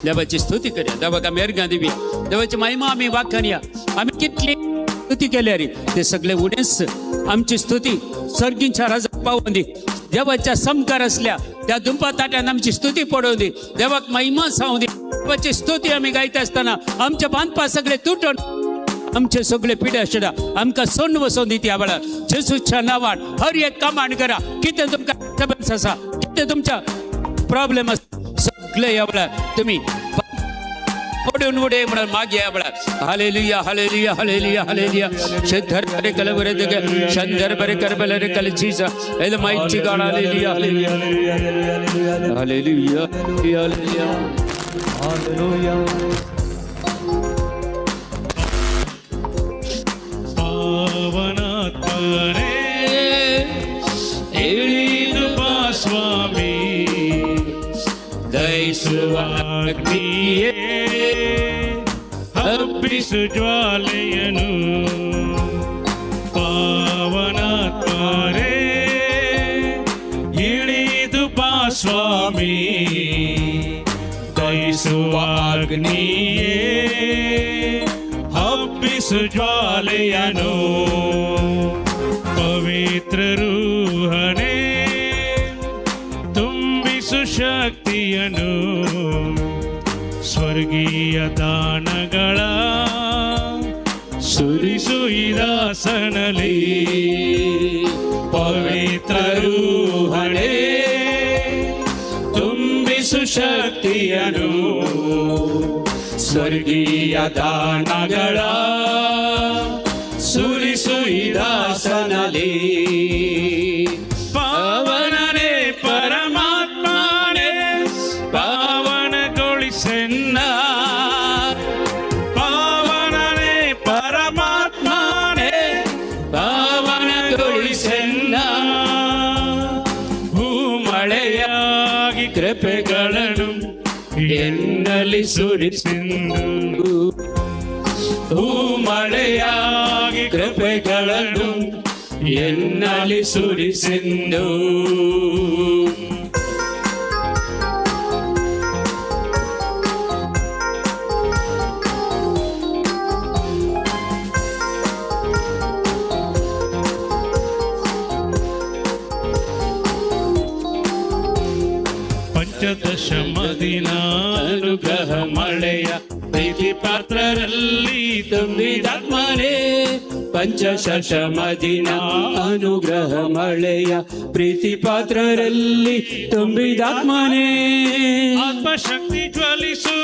देवाची स्तुती करया, देवाक आमी अर्घां दिवया, देवाची महिमा आमी वाखाणया. आमी कितली स्तुती केल्या रे ते सगळे उणेच आमची स्तुती सर्गींच्या राजाक पावून दी. देवाच्या समकार असल्या त्या दुंपा ताट्यान आमची स्तुती पडोवन दी, देवाक महिमा जावं दी. देवाची स्तुती आमी गायता आसतना आमचे बांदपा सगळे तुटून आमचे सगळे पिडे आशिल्ल्या आमकां सोडून वचोन दी. त्या वेळार जेजूच्या नांवान हर एक कमांड करा. कितें तुमकां आसा, कितें तुमच्या प्रॉब्लेम आसा सगळे ह्या वेळार तुमी पडून उडे म्हणून मागे ह्या वेळार. Hallelujah hallelujah hallelujah hallelujah. शंधर बरे कलवरे शंधर बरे करबले कल चीज ए the mighty God. Hallelujah hallelujah hallelujah hallelujah hallelujah. ಪಾವನಾತ್ಮನೇ ಇಳಿದು ಬಾ ಸ್ವಾಮಿ, ದಯಿಸುವ ಅಗ್ನಿಯೇ ಹಬ್ಬಿಸು ಜ್ವಾಲೆಯನು. ಪಾವನಾತ್ಮನೇ ಇಳಿದು ಬಾ ಸ್ವಾಮಿ, ದಯಿಸುವ ಅಗ್ನಿಯೇ ಹಬ್ಬಿಸು ಜ್ವಾಲೆಯನು. ಪವಿತ್ರ ರೂಹನೇ ತುಂಬಿಸು ಶಕ್ತಿಯನು, ಸ್ವರ್ಗೀಯ ದಾನಗಳ ಸುರಿಸು ದಾಸನಲ್ಲಿ. ಪವಿತ್ರ ರೂಹನೇ ತುಂಬಿಸು ಶಕ್ತಿಯನು, ಸ್ವರ್ಗೀಯ ದಾನಗಳ ಸುರಿಸು ದಾಸನಲ್ಲಿ. ಪಾವನನೇ ಪರಮಾತ್ಮನೇ ಪಾವನಗೊಳಿಸೆನ್ನ, ಪಾವನನೇ ಪರಮಾತ್ಮನೇ ಪಾವನಗೊಳಿಸೆನ್ನ. ಭೂಮಳೆಯಾಗಿ ಕೃಪೆಗಳನ್ನು ಎನ್ನಲ್ಲಿ ಸುರಿಸಿಂದು, ಭೂಮಳೆಯಾಗಿ ಕೃಪೆಗಳನ್ನು ಎನ್ನಲ್ಲಿ ಸುರಿಸಿಂದು. ಪಂಚದಶಮ ದಿನ ಅನುಗ್ರಹ ಮಳೆಯ ಪ್ರೀತಿ ಪಾತ್ರರಲ್ಲಿ ತುಂಬಿದಾತ್ಮನೇ. ಪಂಚಶಮ ದಿನ ಅನುಗ್ರಹ ಮಳೆಯ ಪ್ರೀತಿ ಪಾತ್ರರಲ್ಲಿ ತುಂಬಿದಾತ್ಮನೇ. ಆತ್ಮಶಕ್ತಿ ಜ್ವಲಿಸು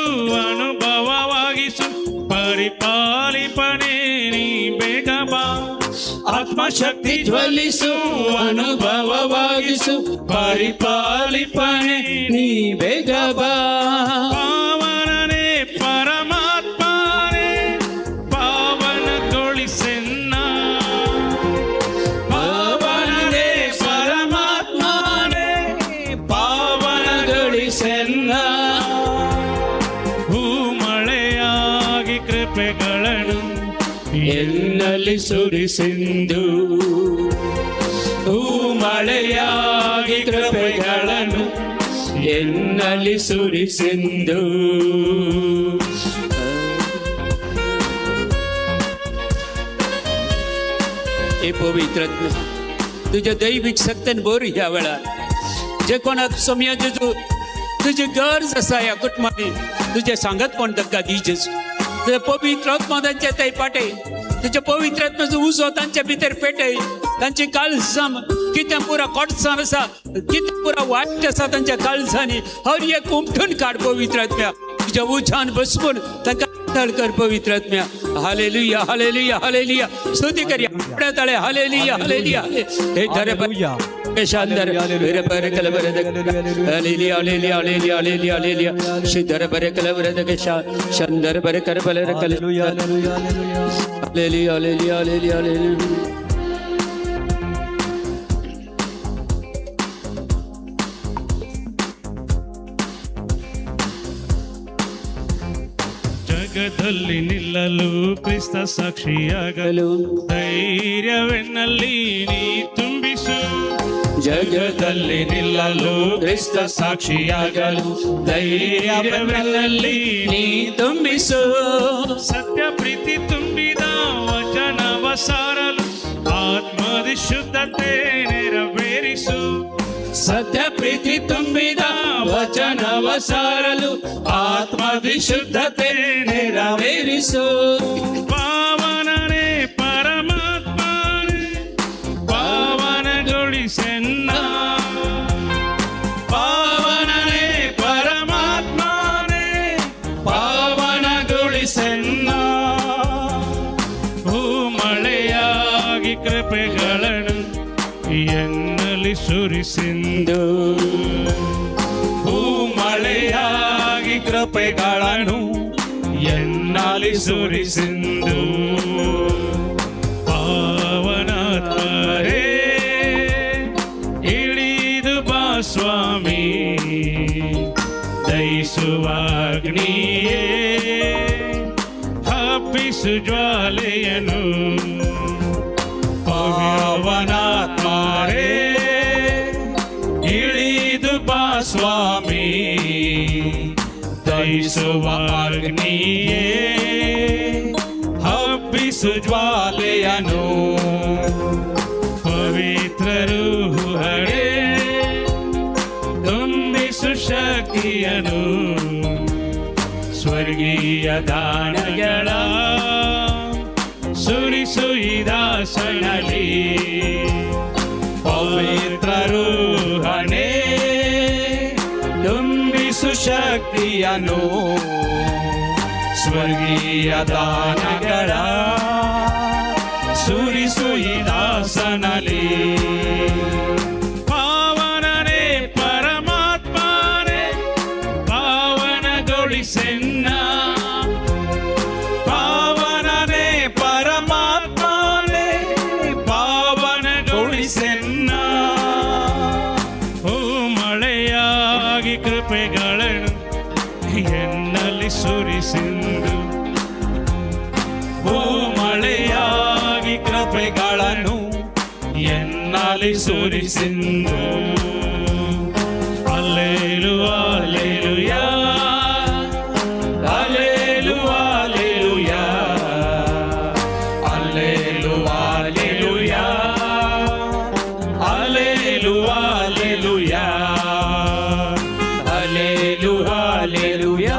ಅನುಭವವಾಗಿಸು ಪರಿಪಾಲಿಪನೇ ನೀ ಬೇಗ ಬಾ. ಆತ್ಮಶಕ್ತಿ ಜ್ವಲಿಸು ಅನುಭವವಾಗಿಸು ಪರಿಪಾಲಿಪನೇ ನೀ ಬೇಗ ಬಾ. ಪಾವನನೇ ಪರಮಾತ್ಮನೇ ಪಾವನಗೊಳಿಸೆನ್ನ, ಪಾವನನೇ ಪರಮಾತ್ಮನೇ ಪಾವನಗೊಳಿಸೆನ್ನ. ಭೂಮಳೆಯಾಗಿ ಕೃಪೆಗಳನ್ನು ಎನ್ನಲ್ಲಿ ಸುರಿಸಿಂದು, ಭೂಮಳೆಯಾಗಿ ಕೃಪೆಗಳನ್ನು ಎನ್ನಲ್ಲಿ ಸುರಿಸಿಂದು. हे पवित्र तुझ्या दैविक शक्तीन बोर ह्या वेळार जे कोणाक सोम्या जेजू तुझी गरज आसा ह्या कुटुंबांनी तुझे सांगत कोण तांकां दी जेजू. तुझ्या पवित्र आत्मा तांच्या थंय पाटय, तुझ्या पवित्र आत्म्याचो उजो तांच्या भितर पेटय, तांची काळजां कितें पुरा कोटसां आसा, कितें पुरा वायट आसा तांच्या काळजांनी हर एक उमठून काड पवित्र आत्म्या. तुझ्या उज्यान बसवून तांकां तळ कर पवित्र आत्म्या. Hallelujah hallelujah hallelujah. स्तुती करया तळे. Hallelujah hallelujah. हे धरे शानदार बरे कलबर hallelujah hallelujah hallelujah hallelujah hallelujah. शिधर बरे कलबर शानदार बरे कर बले hallelujah hallelujah hallelujah hallelujah. ಜಗದಲ್ಲಿ ನಿಲ್ಲಲು ಕ್ರಿಸ್ತ ಸಾಕ್ಷಿಯಾಗಲು ಧೈರ್ಯವೆನ್ನಲ್ಲಿ ನೀ ತುಂಬಿಸು. ಜಗದಲ್ಲಿ ನಿಲ್ಲಲು ಕ್ರಿಸ್ತ ಸಾಕ್ಷಿಯಾಗಲು ಧೈರ್ಯವನ್ನಲ್ಲಿ ನೀ ತುಂಬಿಸು. ಸತ್ಯ ಪ್ರೀತಿ ತುಂಬಿದ ವಚನವ ಸಾರಲು ಆತ್ಮದಿ ಶುದ್ಧತೆ ನೆರವೇರಿಸು. ಸತ್ಯ ಪ್ರೀತಿ ತುಂಬಿದ ವಚನವ ಸಾರಲು ಆತ್ಮದಿ ಶುದ್ಧತೆ ನೆರವೇರಿಸು. ಪಾವನನೇ ಪರಮಾತ್ಮನೇ ಪಾವನಗೊಳಿಸೆನ್ನ, ಪಾವನನೇ ಪರಮಾತ್ಮನೇ ಪಾವನಗೊಳಿಸೆನ್ನ. ಹೂಮಳೆಯಾಗಿ ಕೃಪೆಗಳನ್ನು ಎನ್ನಲ್ಲಿ ಸುರಿಸಿಂದು, ಹೂಮಳೆಯಾಗಿ ಕೃಪೆಗಳನ್ನು ಎನ್ನಲ್ಲಿ ಸುರಿಸಿಂದು. ಪಾವನಾತ್ಮರೇ ಇಳಿದು ಬಾ ಸ್ವಾಮಿ, ದಯಿಸುವ ಅಗ್ನಿಯೇ ಹಬ್ಬಿಸು ಜ್ವಾಲೆಯನು. ಪಾವನಾತ್ಮರೇ ಇಳಿದು ಬಾ ಸ್ವಾಮಿ, ದಯಿಸುವ ಅಗ್ನಿಯೇ ಹಬ್ಬಿಸು ಜ್ವಾಲೆಯನು. ಪವಿತ್ರರು ಹರೇ ತುಂಬಿಸು ಶಕ್ತಿಯನು, ಸ್ವರ್ಗೀಯ ದಾನಗಳ ಸುರಿಸು ಈ ದಾಸನಲ್ಲಿ. ಪವಿತ್ರರು ಹಣೆ ತುಂಬಿಸು ಶಕ್ತಿಯನು, ಸ್ವರ್ಗೀಯ ದಾನಗಳ ಸುರಿಸು ಈ ದಾಸನಲ್ಲಿ. ಪಾವನನೇ ಪರಮಾತ್ಮನೇ ಪಾವನಗೊಳಿಸೆನ್ನ, ಪಾವನನೇ ಪರಮಾತ್ಮನೇ ಪಾವನಗೊಳಿಸೆನ್ನ. ಹೂಮಳೆಯಾಗಿ ಕೃಪೆಗಳನ್ನು ಎನ್ನಲ್ಲಿ ಸುರಿಸಿಂದು, ಹೂಮಳೆಯಾಗಿ ಕೃಪೆಗಳನ್ನು ಎನ್ನಲ್ಲಿ ಸುರಿಸಿಂದು. Alleluia alleluia alleluia alleluia alleluia alleluia alleluia alleluia alleluia alleluia alleluia alleluia alleluia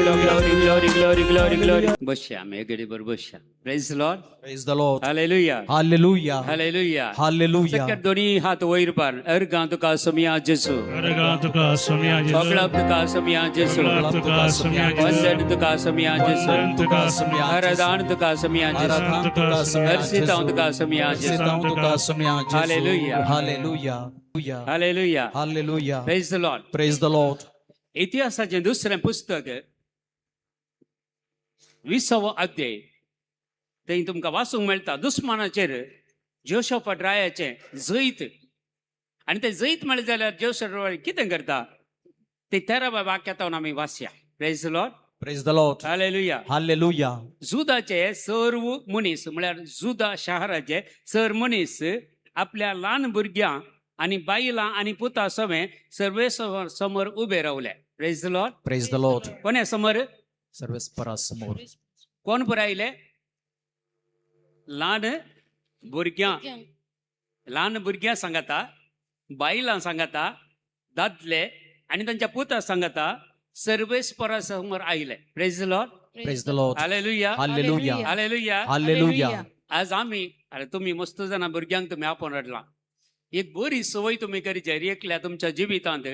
alleluia alleluia. बसया मेगडीबर बसया. Praise Lord. Praise the Lord. Hallelujah. Hallelujah. Hallelujah. Hallelujah. सगळ्या दोन्ही हात वयर पार. अर्गां तुका सोमया जेसू, अर्गां तुका सोमया जेसू, सगळ्या तुका सोमया जेसू, तुका सोमया जेसू, वंदन तुका सोमया जेसू, तुका सोमया, आराधन तुका सोमया जेसू, तुका सोमया, हर्षितां तुका सोमया जेसू, तुका Somaiya जेसू. Hallelujah. Hallelujah. Hallelujah. Hallelujah. Praise the Lord. Praise the Lord. इतिहासाचें दुसरें पुस्तक 20वो अध्याय थंय तुमकां वाचूंक मेळटा. दुस्मानाचेर जोशफाट रायाचें जैत, आनी तें जैत मेळ्ळें जाल्यार जोशफ कितें करता ते 13व्या वाक्यांत आमी वाचया. Praise the Lord. Praise the Lord. Hallelujah. Hallelujah. जुदाचे सर्व मनीस म्हळ्यार जुदा शहराचे सर्व मनीस आपल्या ल्हान भुरग्यां आनी बायलां आनी पुता समेत सर्वे समोर उबे रावले. Praise the Lord. Praise the Lord. कोणे समोर? सर्वेस्परा समोर. कोण पुरायले? ल्हान भुरग्यां, ल्हान भुरग्यां सांगता, बायलां सांगता, दादले आनी तांच्या पुता सांगता सर्वेस्परा समोर आयले. Praise the Lord. Praise the Lord. Hallelujah. Hallelujah. Hallelujah. Hallelujah. आज आमी अरे तुमी मस्त जाणां भुरग्यांक तुमी आपोवन हाडलां. एक बरी संवय तुमी करची. एकल्या तुमच्या जिवितांत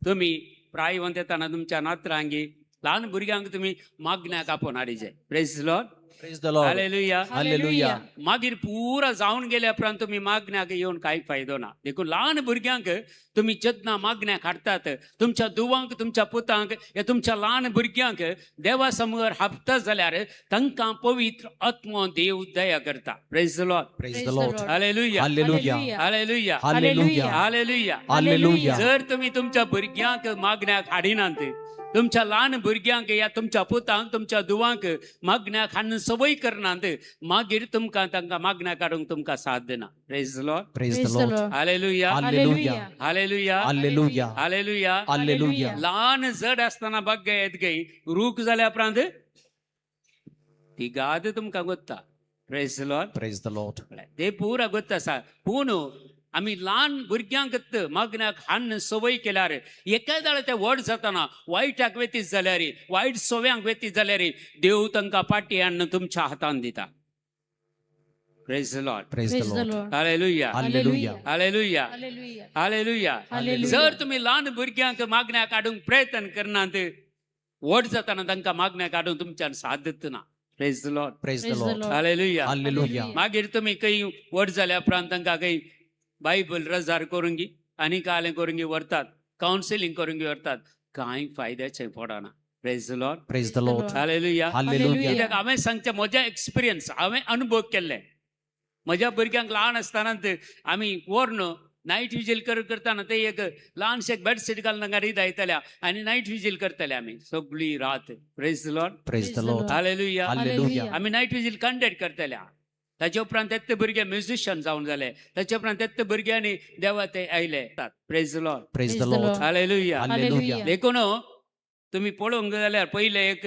तुमी प्रायवंत येताना तुमच्या नातरांगी ल्हान भुरग्यांक तुमी मागण्याक आपोवन हाडीचे. Praise Lord. Praise the Lord. Hallelujah. Hallelujah. मागीर पुरा जावन गेल्या उपरांत तुमी मागण्याक येवन कांय फायदो ना. देखून ल्हान भुरग्यांक तुमी जेन्ना मागण्याक हाडटात, तुमच्या दुवांक, तुमच्या पुतांक या तुमच्या ल्हान भुरग्यांक देवा समोर हापता जाल्यार तांकां पवित्र आत्मो देव दया करता. Praise the Lord. Praise the Lord. Hallelujah. Hallelujah. Hallelujah. Hallelujah. Hallelujah. Hallelujah. जर तुमी तुमच्या भुरग्यांक मागण्याक हाडिनात, तुमच्या ल्हान भुरग्यांक या तुमच्या पुतांक, तुमच्या दुवांक मागण्याक हाडून संवय करनात, मागीर तुमकां तांकां मागण्याक हाडूंक तुमकां साथ दिना. Praise the Lord. Praise the Lord. Hallelujah. Hallelujah. Hallelujah. Hallelujah. Hallelujah. Hallelujah. ल्हान जड आसतना बाग्या येत गई रूख जाल्या उपरांत ती गाद तुमकां गोत्ता. Praise the Lord. Praise the Lord. ते पुरा गोत्ता आसा. पूण आमी ल्हान भुरग्यांक मागण्याक हाडून संवय केल्यार एकादाळ ते व्हड जातना वायटाक वेतीत जाल्यार, वायट सव्यांक वेतीत जाल्यार देव तांकां पाटी हाडून तुमच्या हातान दिता. Praise the Lord. Praise the Lord. Hallelujah. Hallelujah. Hallelujah. Hallelujah. Hallelujah. जर तुमी ल्हान भुरग्यांक मागण्याक हाडूंक प्रयत्न करनात, व्हड जातना तांकां मागण्याक हाडूंक तुमच्यान साथ दितना. Praise the Lord. Praise the Lord. Hallelujah. Hallelujah. मागीर तुमी खंय व्हड जाल्या उपरांत तांकां खंय बायबल रजार करूंक आनी कालें करूंक व्हरतात, कावन्सिलींग करूंक व्हरतात, कांय फायद्याचें पडना. Praise the Lord. Praise the Lord. Hallelujah. Hallelujah. कित्याक हांवें सांगचें म्हज्या एक्सपिरियन्स, हांवें अनुभव केल्ले. म्हज्या भुरग्यांक ल्हान आसतना आमी व्हरून नायट विजील करतना ते एक ल्हानशें बेडशीट घालून तांकां रिदायतल्या आनी नायट विजील करतले आमी सगळी रात. Praise the Lord. Praise the Lord. Hallelujah. Hallelujah. आमी नायट विजील कंडक्ट करतल्या. ताचे उपरांत ते भुरगे म्युझिशियन जावन जाले. ताचे उपरांत ते भुरग्यांनी देवा ते आयले. Praise the Lord. Praise the Lord. Hallelujah. Hallelujah. देखून तुमी पळोवंक जाल्यार पयलें एक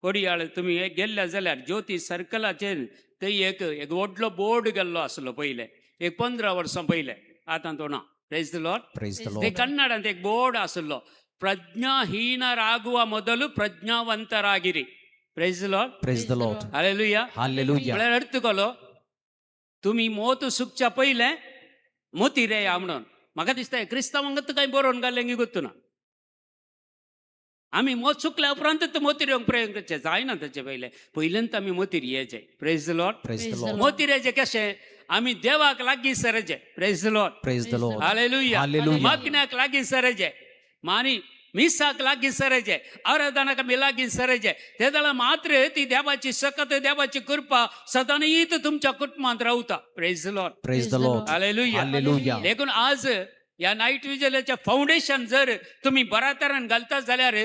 कोडियाळ तुमी गेल्ले जाल्यार ज्योती सर्कलाचेर थंय एक एक व्हडलो बोर्ड गेल्लो आसलो पयलें, एक 15 वर्सां पयलें, आतां तो ना. Praise the Lord. Praise the ते Lord. कन्नडांत एक बोर्ड आसलो, ಪ್ರಜ್ಞಾಹೀನರಾಗುವ ಮೊದಲು ಪ್ರಜ್ಞಾವಂತರಾಗಿರಿ. Praise the Lord. Praise the Lord. Hallelujah. Hallelujah. म्हळ्यार अर्थ कलो तुमी मोत सुकच्या पयलें मोती रे या म्हणून. म्हाका दिसता क्रिस्तांवांक कांय बरोवन घाल्लें की गोत्तू ना. आमी मोत सुकल्या उपरांत मोती येवंक प्रयत्न करचें जायना. ताचे पयलें पयल्यान आमी मोतीर येचे. Praise the Lord. Praise the Lord. मोतीर येचे कशें? आमी देवाक लागीं सरचे. Praise the Lord. Praise the Lord. Hallelujah. Hallelujah. मागण्याक लागीं सरचे, मानी मिसाक लागीं सरचे, आराधनाक आमी लागीं सरचे. ते जाल्यार मात्र ती देवाची सकत, देवाची कृपा सदांच तुमच्या कुटुंबांत रावता. Praise the Lord. Praise the Lord. Hallelujah. Hallelujah. देखून आज ह्या नायट विजलाच्या फावंडेशन जर तुमी बऱ्या तरान घालता जाल्यार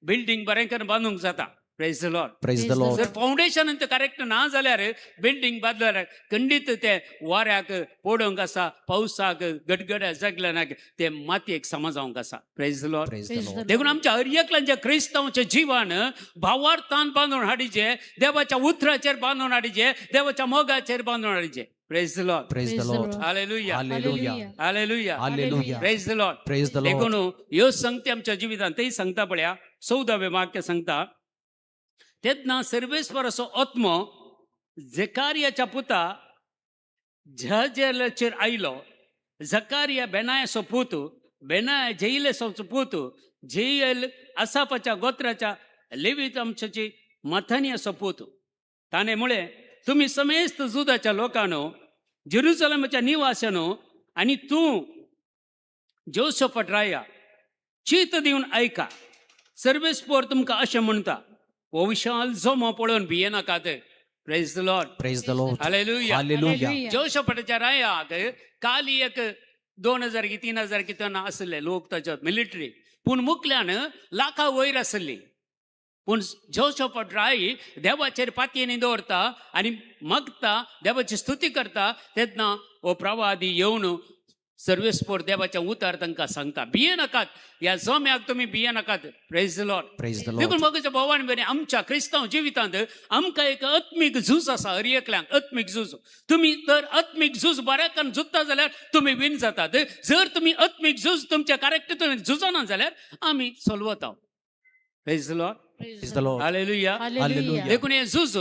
बिल्डींग बरें करून बांदूंक जाता. Praise the Lord. Praise the Lord. जर फावंडेशन करेक्ट ना जाल्यार बिल्डींग बांदल्यार खंडीत ते वाऱ्याक पडोवंक आसा, पावसाक गडगड्या जगल्यानाक ते मातयेक समजावंक आसा. Praise the Lord. Praise the Lord. देखून आमच्या हर एकल्याच्या क्रिस्तांवचें जीवन भावार्थान बांदून हाडीचें, देवाच्या उतराचेर बांदून हाडीचें, देवाच्या मोगाचेर बांदून हाडीचें. Praise the Lord. Praise the Lord. Hallelujah. Hallelujah. Hallelujah. Hallelujah. Praise the Lord. Praise the Lord. देखून ह्यो संगती आमच्या जिवितांत तेय सांगता पळया. 14वें वाक्य सांगता, तेन्ना सर्वेस्वराचो आत्मो झेकारियाच्या पुता झजेलाचेर आयलो. झकारिया बेनायाचो पूत, बेनाया जेइलेचो पूत, जेयल आसापाच्या गोत्राच्या लेवीत आमच्याची मथानियाचो पूत. ताणें म्हळें, तुमी समेस्त जुदाच्या लोकांनो, जेरुसलेमाच्या निवाशानो आनी तूं जोसफट राया, चीत दिवन आयका. सर्वेस्पोर तुमकां अशें म्हणटा, हो विशाल जमो पळोवन भियेनाकात. Praise the Lord. Praise the Lord. Hallelujah. Hallelujah. जोशपटाच्या रायाक काली एक 2000 की 3000 कितें आसले लोक ताच्या मिलिटरी, पूण मुकल्यान लाखा वयर आसली. पूण जोशपट राय देवाचेर पातयेनी दवरता आनी मागता, देवाची स्तुती करता. तेन्ना हो प्रवादी येवन सर्वेस्पोर देवाच्या उतार तांकां सांगता, भियेनाकात, ह्या जम्याक तुमी भियेनाकात. Praise the Lord. Praise the Lord. देखून म्हज्या भोवान भयणी, आमच्या क्रिस्तांव जिवितांत आमकां एक आत्मीक झूज आसा. हर एकल्यांक आत्मीक झूज. तुमी तर आत्मीक झूज बऱ्या करून झुजता जाल्यार तुमी विन जातात. जर तुमी आत्मीक झूज तुमच्या करेक्ट तुमी झुजना जाल्यार आमी सोलवता. Praise the Lord. Praise the Lord. Hallelujah. Hallelujah. देखून हे झूज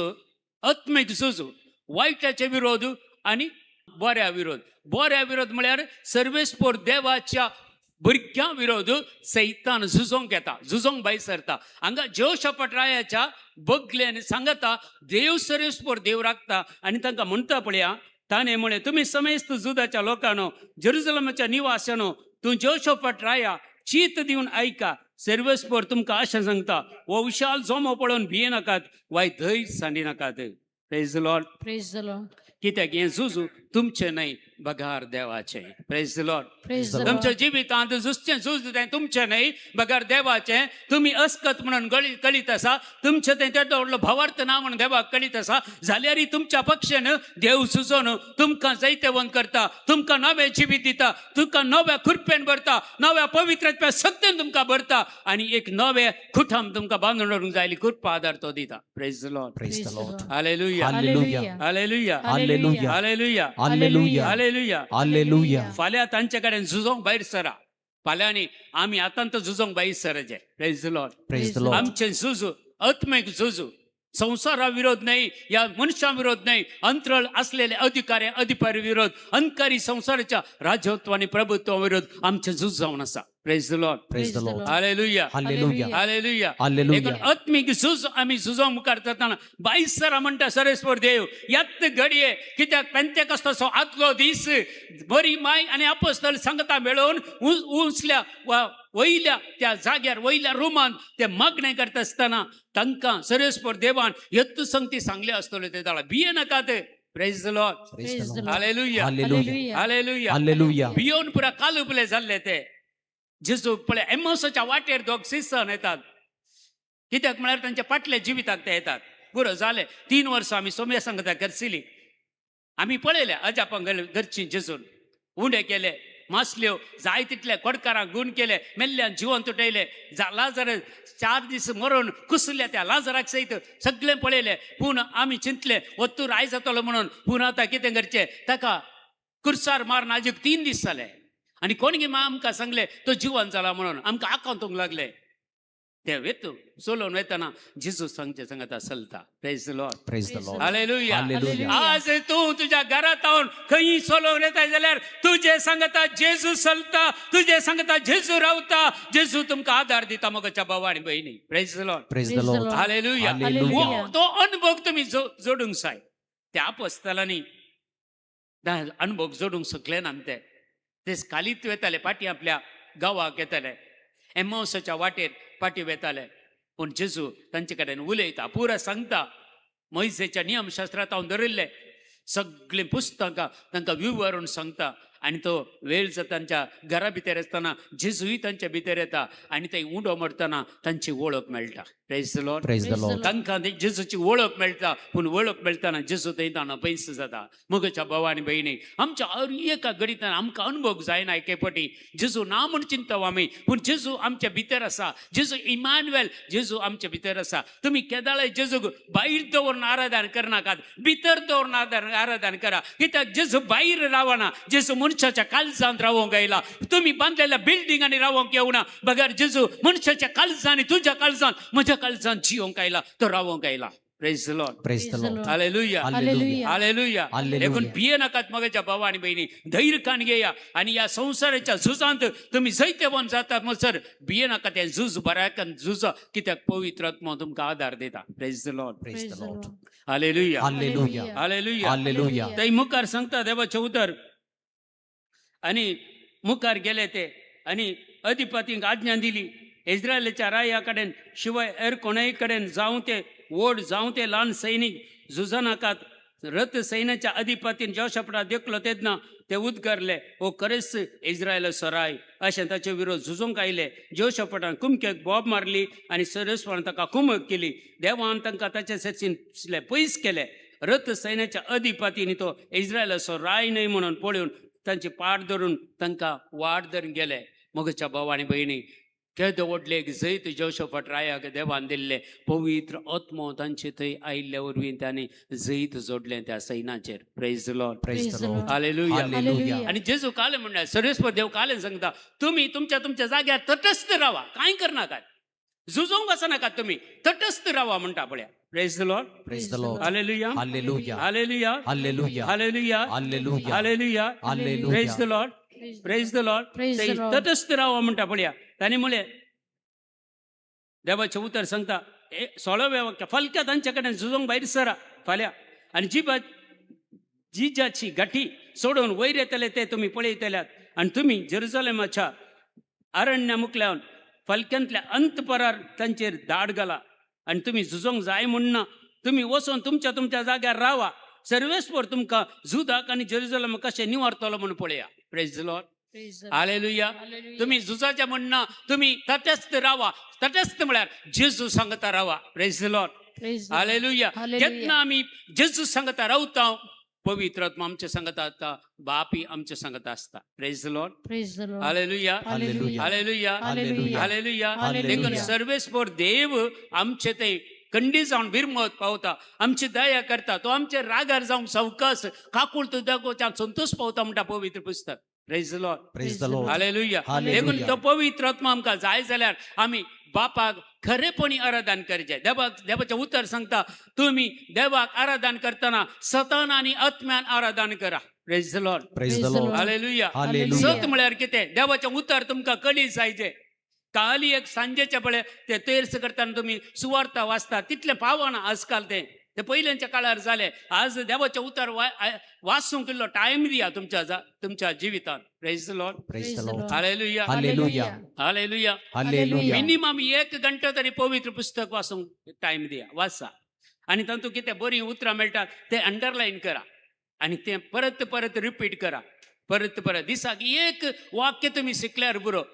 आत्मीक झूज, वायटाचे विरोध आनी बऱ्या विरोध. बऱ्या विरोध म्हळ्यार सर्वेस्पोर देवाच्या भुरग्यां विरोध सैतान झुजोंक येता, झुजोंक भायर सरता. हांगा जेहोशाफाट रायाच्या बगल्यान सांगता देव सरेस्पर देव राखता आनी तांकां म्हणटा पळया, ताणें म्हळें तुमी समेस्त जुदाच्या लोकांनो, जेरुजलमाच्या निवाशानो, तूं जेहोशाफाट राया चीत दिवन आयका. सर्वेस्पर तुमकां अशें सांगता, हो विशाल जोमो पळोवन भिये नाकात वाय धैर्य सांडी नाकात. Praise the Lord. Praise the Lord. कित्याक हें झुजू तुमचें न्हय बगार देवाचें. Praise the Lord. Praise the तुमच्या Lord. जिवितांत झुजचें झूज तें तुमचें न्हय बगर देवाचें. तुमी अस्कत म्हणून कळीत आसा, तुमचें तें तेदो व्हडलो भावार्थ ना म्हणून देवाक कळीत आसा, जाल्यारय तुमच्या पक्षान देव झुजोन तुमकां जैतवंत करता, तुमकां नवें जिवीत दिता, तुमकां नव्या खुरपेन भरता, नव्या पवित्रत्व्या शक्तीन तुमकां भरता आनी एक नवें कुठाम तुमकां बांदून दवरूंक जाय कृपा आदार तो दिता. Praise the Lord. Praise the Lord. Hallelujah. Hallelujah. Hallelujah. Hallelujah. Hallelujah. Hallelujah. Hallelujah. Hallelujah. फाल्यां तांचे कडेन झुजोंक भायर सरा. फाल्यांनी आमी आतां तर झुजोंक भायर सरचें. Praise the Lord. Praise the Lord. आमचें झुजू आत्मीक झुजू, संवसारा विरोध न्हय या मनशां विरोध न्हय, अंतरळ असलेले अधिकारी अधिकारी विरोध, अंतकारी संवसाराच्या राजत्व आनी प्रभुत्वा विरोध आमचें झूज जावन आसा. Praise the Lord. Praise the Lord. Hallelujah. Hallelujah. Hallelujah. Hallelujah. देखून आत्मीक झूज आमी झुजोंक मुखार जातना बायस सरा म्हणटा सरेस्वर देव यात घडये, कित्याक पेंतेकॉस्ताचो आदलो दीस बरी माय आनी अपोस्तल सांगता मेळोवन उंचल्या वा वयल्या त्या जाग्यार वयल्या रुमान ते मागणें करता आसतना तांकां सरेस्वर देवान यत्त संगती सांगले आसतले ते जाणा भिये नाकात. Praise the Lord. Praise the Lord. Hallelujah. Hallelujah. Hallelujah. Hallelujah. भियोन पुरा कालुपले जाल्ले ते जेजू पळय एमोसाच्या वाटेर दोग शिसन येतात, कित्याक म्हळ्यार तांच्या फाटल्या जिविताक ते येतात. पुरो जालें 3 वर्सां आमी सोम्या सांगता घरसिली आमी पळयले अजापां घरची जेजून उंडे केले, मासल्यो जाय तितले कोडकारांक गूण केले, मेल्ल्यान जिवन तुटयले, लाजर 4 दीस मरून कुसल्या त्या लाजराक सयत सगळें पळयलें. पूण आमी चिंतले वत्तूर आयज जातलो म्हणून, पूण आतां कितें करचें, ताका कुर्सार मारून आजूक 3 दीस जाले आनी कोणगी मा आमकां सांगलें तो जिवन जाला म्हणून, आमकां आकांतूंक लागले. ते वेतू चलोवन वेतना जेजू सांगचे सांगता चलता. Praise the Lord. Praise the Lord. Hallelujah. Hallelujah. आज तूं तुज्या घरांत रावन खंय चलोवन येता जाल्यार तुजे सांगता जेजू चलता, तुजे सांगता जेजू रावता, जेजू तुमकां आदार दिता मोगाच्या भावा आनी भयणी. Praise the Lord. Praise the Lord. Hallelujah. Hallelujah. तो अनुभव तुमी जोडूंक जाय. त्या अपोस्तलांनी अनुभव जोडूंक शकले ना, ते कालीत वेताले पाटी आपल्या गांवाक येताले, एमोसाच्या वाटेर पाटी वेताले, पूण जेजू तांचे कडेन उलयता, पुरा सांगता. मोयजेच्या नियमशास्त्रांत हांव धरिल्लें सगळीं पुस्तकां तांकां विवरून सांगता आनी तो वेळ तांच्या घरा भितर आसतना जेजूय तांच्या भितर येता आनी ते उंडो मारतना तांची वळख मेळटा. Praise the Lord. Praise the Lord. तांकां जेजूची वळख मेळटा, पूण वळख मेळटना जेजू थंय ताणो पयस जाता. मोगाच्या भावा आनी भयणी, आमच्या हर एका घडितान आमकां अनुभव जायना एके पटी जेजू ना म्हूण चिंतता आमी, पूण जेजू आमच्या भितर आसा. जेजू इमानुएल, जेजू आमच्या भितर आसा. तुमी केदाळाय जेजूक भायर दवरून आराधन करनाकात, भितर दवरून आराधन करा. कित्याक जेजू भायर रावना, जेजू मनशाच्या काळजांत रावोंक आयला. तुमी बांदलेल्या बिल्डिंगांनी रावोंक येवना, बगर जेजू मनशाच्या काळजांनी, तुज्या काळजांत, म्हज्या काळजांत जिवंक आयला, तो रावोंक आयला. Praise the Lord. Praise the Lord. Hallelujah. Hallelujah. Hallelujah. Hallelujah. देखून भिये नाकात मोगाच्या भावा आनी भयणी, धैर्य घेया आनी ह्या संवसाराच्या झुजांत तुमी जैतवंत जातात म्हणसर भिये नाकात. हें झूज बऱ्याकान झुजा, कित्याक पवित्र आत्मो तुमकां आदार दिता. Praise the Lord. Praise the Lord. Hallelujah. Hallelujah. Hallelujah. Hallelujah. थंय मुखार सांगता देवाचें उतर आनी मुखार गेले ते आनी अधिपतींक आज्ञा दिली, इस्रायलाच्या राया कडेन शिवाय हेर कोणाय कडेन जावं ते व्हड जावं ते ल्हान सैनीक झुजनाकात. रथ सैन्याच्या अधिपतीन जेहोशाफाटाक देखलो तेन्ना ते उद्गारले, हो खरेंच इस्रायलाचो राय. अशें ताचे विरोध झुजूंक आयले. जेहोशाफाटान कुमकेक बोब मारली आनी सरेस्वरान ताका कुमक केली. देवान तांकां ताचे सरशीं पयस केले. रथ सैन्याच्या अधिपतीन तो इस्रायलाचो राय न्हय म्हणून पळोवन तांची पाट धरून तांकां वाट धरून गेले. मोगाच्या भाव आनी भयणी, केदो व्हडलें एक जैत जेहोशाफाट रायाक देवान दिल्लें. पवित्र आत्मो तांचे थंय आयिल्ले वरवीं तांणी जैत जोडलें त्या सैनाचेर. Praise the Lord. Praise the Lord. Hallelujah. Hallelujah. आनी जेजू काले म्हणल्यार सर्वेस्पर देव काले सांगता, तुमी तुमच्या तुमच्या जाग्यार तटस्थ रावा, कांय करनाकात, झुजोंक वचनाकात, तुमी तटस्थ रावा म्हणटा पळया. Praise the Lord. Praise the Lord. Hallelujah. Hallelujah. Hallelujah. Hallelujah. Hallelujah. Hallelujah. Hallelujah. Hallelujah. Praise the Lord. Praise the Lord. Praise the Lord. तटस्थ रावा म्हणटा पळया. ताणें म्हणलें देवाचें उतर सांगता 16व्या वाक्य, फालक्या तांच्या कडेन झुजोंक भायर सरा फाल्यां आनी जिजाची गाठी सोडून वयर येतले ते तुमी पळयतल्यात आनी तुमी जेरुजलेमाच्या अरण्या मुकल्यान फालक्यांतल्या अंतपरार तांचेर दाड घाला आनी तुमी झुजोंक जाय म्हूण ना, तुमी वचोन तुमच्या तुमच्या जाग्यार रावा, सर्वेस्पर तुमकां जुदाक आनी जेरुजलेम कशें निवारतलो म्हूण पळया. Praise the Lord. Hallelujah. तुमी झुजाच्या म्हण ना, तुमी तटस्थ रावा. तटस्थ म्हळ्यार जेजू सांगता रावा. Praise the Lord. Hallelujah. जेन्ना आमी जेजू सांगता रावता, पवित्र आत्मा आमचे सांगता आसता, बापी आमचे सांगता आसता. Praise the Lord. Hallelujah. Hallelujah. Hallelujah. देखून सर्वेस्पर देव आमचे ते कंडी जावन बिरमत पावता, आमची दया करता, तो आमचे रागार जावंक सवकास काकूळ दाखोवच्या संतोष पावता म्हणटा पवित्र पुस्तक. Praise the Lord. Praise the Lord. Hallelujah. देखून तो पवित्र आत्मा आमकां जाय जाल्यार आमी बापाक खरेपणी आराधन करचें. देवाक देवाचें उतर सांगता, तुमी देवाक आराधन करतना सतान आनी आत्म्यान आराधन करा. Praise the Lord. Praise the Lord. Hallelujah. सत म्हळ्यार कितें? देवाचें उतर तुमकां कळी जायचें. काली एक सांजेच्या पळय ते तेर्स करतना तुमी सुवार्ता वाचता, तितलें पावना आजकाल. ते ते पयल्यांच्या काळार जालें. आज देवाचें उतर वाचूंक इल्लो टायम दिया तुमच्या तुमच्या जिवितान. Praise the Lord. Praise the Lord. Hallelujah. Hallelujah. Hallelujah. Hallelujah. Minimum 1 घंटो तरी पवित्र पुस्तक वाचूंक टायम दिया, वाचा. आनी तातूंत कितें बरीं उतरां मेळटात ते अंडरलायन करा आनी तें परत परत रिपीट करा, परत परत. दिसाक एक वाक्य तुमी शिकल्यार बरो,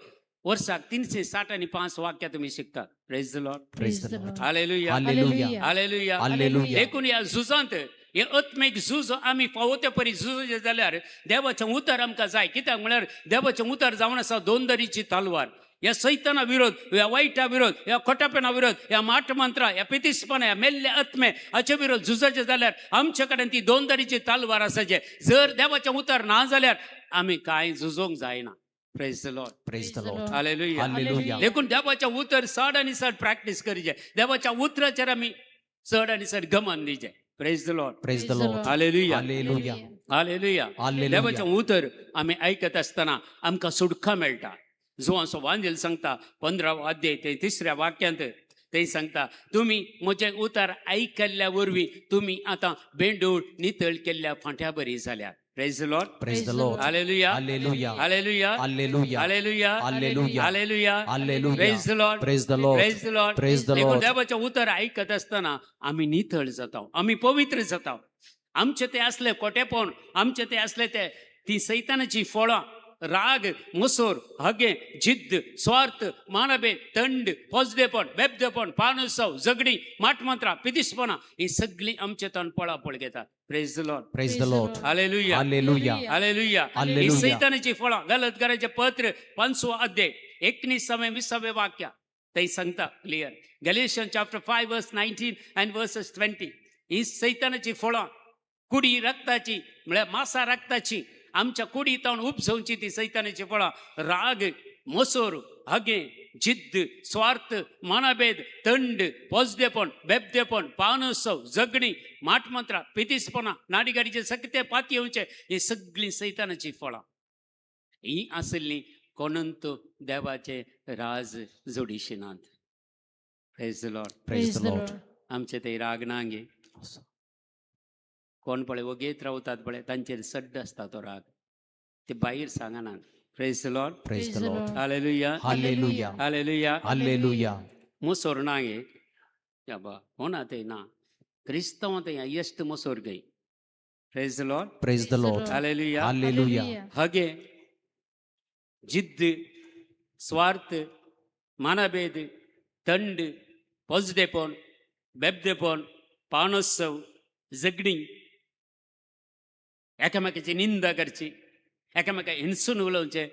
वर्साक 365 वाक्यां तुमी शिकतात. Praise the Lord. Praise the Lord. Hallelujah. Hallelujah. Hallelujah. Hallelujah. देखून ह्या झुजांत, हे आत्मीक झूज आमी फावो ते परी झुजचें जाल्यार देवाचें उतर आमकां जाय. कित्याक म्हळ्यार देवाचें उतर जावन आसा दोन दरीची तलवार. ह्या सैताना विरोध, ह्या वायटा विरोध, ह्या खोटापणा विरोध, ह्या माटमंत्रा, ह्या पितिसपणा, ह्या मेल्ल्या आत्मे हाचे विरोध झुजाचें जाल्यार आमचे कडेन ती दोन दरीची तलवार आसाचे. जर देवाचें उतर ना जाल्यार आमी कांय झुजोंक जायना. Praise the Lord. Praise the Lord. Hallelujah. Hallelujah. देखून देवाच्या उतर चड आनी चड प्रॅक्टीस करचें. देवाच्या उतराचेर आमी चड आनी चड गमन दिवचें. Praise the Lord. Praise the Lord. Hallelujah. Hallelujah. Hallelujah. Hallelujah. देवाचें उतर आमी आयकत आसतना आमकां सुटका मेळटा. जुवांचो वांजेल सांगता 15 अध्याय ते 3 वाक्यांत ते सांगता, तुमी म्हजें उतर आयकल्ल्या वरवीं तुमी आतां बेंडूळ नितळ केल्ल्या फांट्या बरी जाल्यात. Praise the Lord. Praise the Lord. Hallelujah. Hallelujah. Hallelujah. Hallelujah. Hallelujah. Hallelujah. Hallelujah. Hallelujah. Praise the Lord. Praise the Lord. Praise the Lord. Praise the देखून Lord. देवाचें उतर आयकत आसतना आमी नितळ जाता, आमी पवित्र जाता. आमचे ते असले कोटेपण, आमचे ते असले ते ती सैतानाची फळां, राग, मसोर, हगे, जिद्द, स्वार्थ, मानभेद, थंड, पोजडेपण, बेबदेपण, पानोत्सव, झगडी, माटमंत्रा, पिदिसपणा, ही सगळी आमचे तण पळापळ घेतात. Praise the Lord. Praise the Lord. Hallelujah. Hallelujah. Hallelujah. He hallelujah. सैतानाची फळां. गलतकाराचे पत्र 5 अध्याय 19 20 वाक्य ते सांगता clear. Galatians chapter 5 verse 19 and verses 20. ही सैतानाची फळां, कुडी रक्ताची म्हळ्यार मासा रक्ताची, आमच्या कुडी तावन उपसवची ती सैतानाची फळां, राग, मसोर, हगे, जिद्द, स्वार्थ, मानभेद, थंड, पोजदेपण, बेबदेपण, पानोत्सव, झगडी, माटमंत्रा, पितिसपणा, नाडीगाडीचे सगळे पाती येवचे, ही सगळीं सैतानाची फळां. ही आसली कोणंत देवाचे राज जोडीशिनात. Praise the Lord. Praise the Lord. आमचे ते राग ना गे कोण पळय वगेत रावतात पळय, तांचेर सड्ड आसता तो राग, ते भायर सांगनात. Praise the Lord. Praise the Lord. Hallelujah. Hallelujah. Hallelujah. Hallelujah. मोसोर ना गे बा हो ना ते ना क्रिस्तांव ते हायेस्ट मोसोर गई. Praise the Lord. Praise the Lord. Hallelujah. Hallelujah. हगे, जिद्द, स्वार्थ, मानभेद, थंड, पोजडेपण, बेबदेपण, पानोत्सव, झगडी, एकामेकाची निंदा करची, एकामेका हिंसून उलोवचें,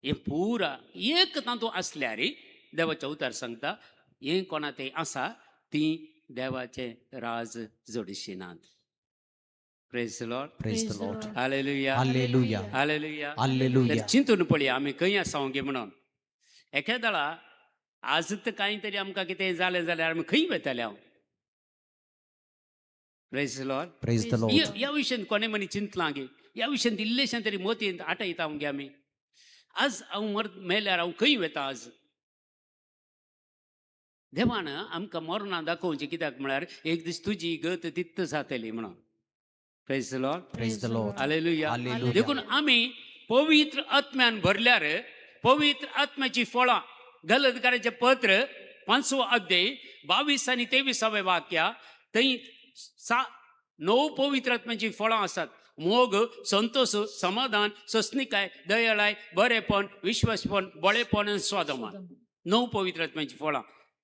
हें पुरा एक तातूंत आसल्यार देवाचें उतर सांगता, हें कोणा तें आसा ती देवाचें राज जोडशिनात. Praise the Lord. Praise the Lord. Hallelujah. Hallelujah. Hallelujah. Hallelujah. चिंतून पळया आमी खंय आसा गे म्हणून. एकेदळा आज तर कांय तरी आमकां कितें जालें जाल्यार आमी खंय वयताले हांव. Praise the Lord. Praise the Lord. ह्या विशयान कोणे मनी चिंतलां गे? ह्या विशयान इल्लेशें तरी मोतींत आटयता मगे आमी. आज हांव मेल्यार हांव खंय वता? आज देवान आमकां मरणां दाखोवचें कित्याक म्हळ्यार एक दीस तुजी गत तित्त जातली म्हणून. Praise the Lord. Praise the Lord. Hallelujah. Hallelujah. देखून आमी पवित्र आत्म्यान भरल्यार पवित्र आत्म्याची फळां, गलतकाराचें पत्र 5वो अध्याय 22 आनी 23 वाक्या थंय 9 पवित्र आत्म्याची फळां आसात. मोग, संतोष, समाधान, सस्निकाय, दयाळाय, बरेपण, विश्वासपण, बळेपण आनी स्वादमान. 9 पवित्र आत्म्याची फळां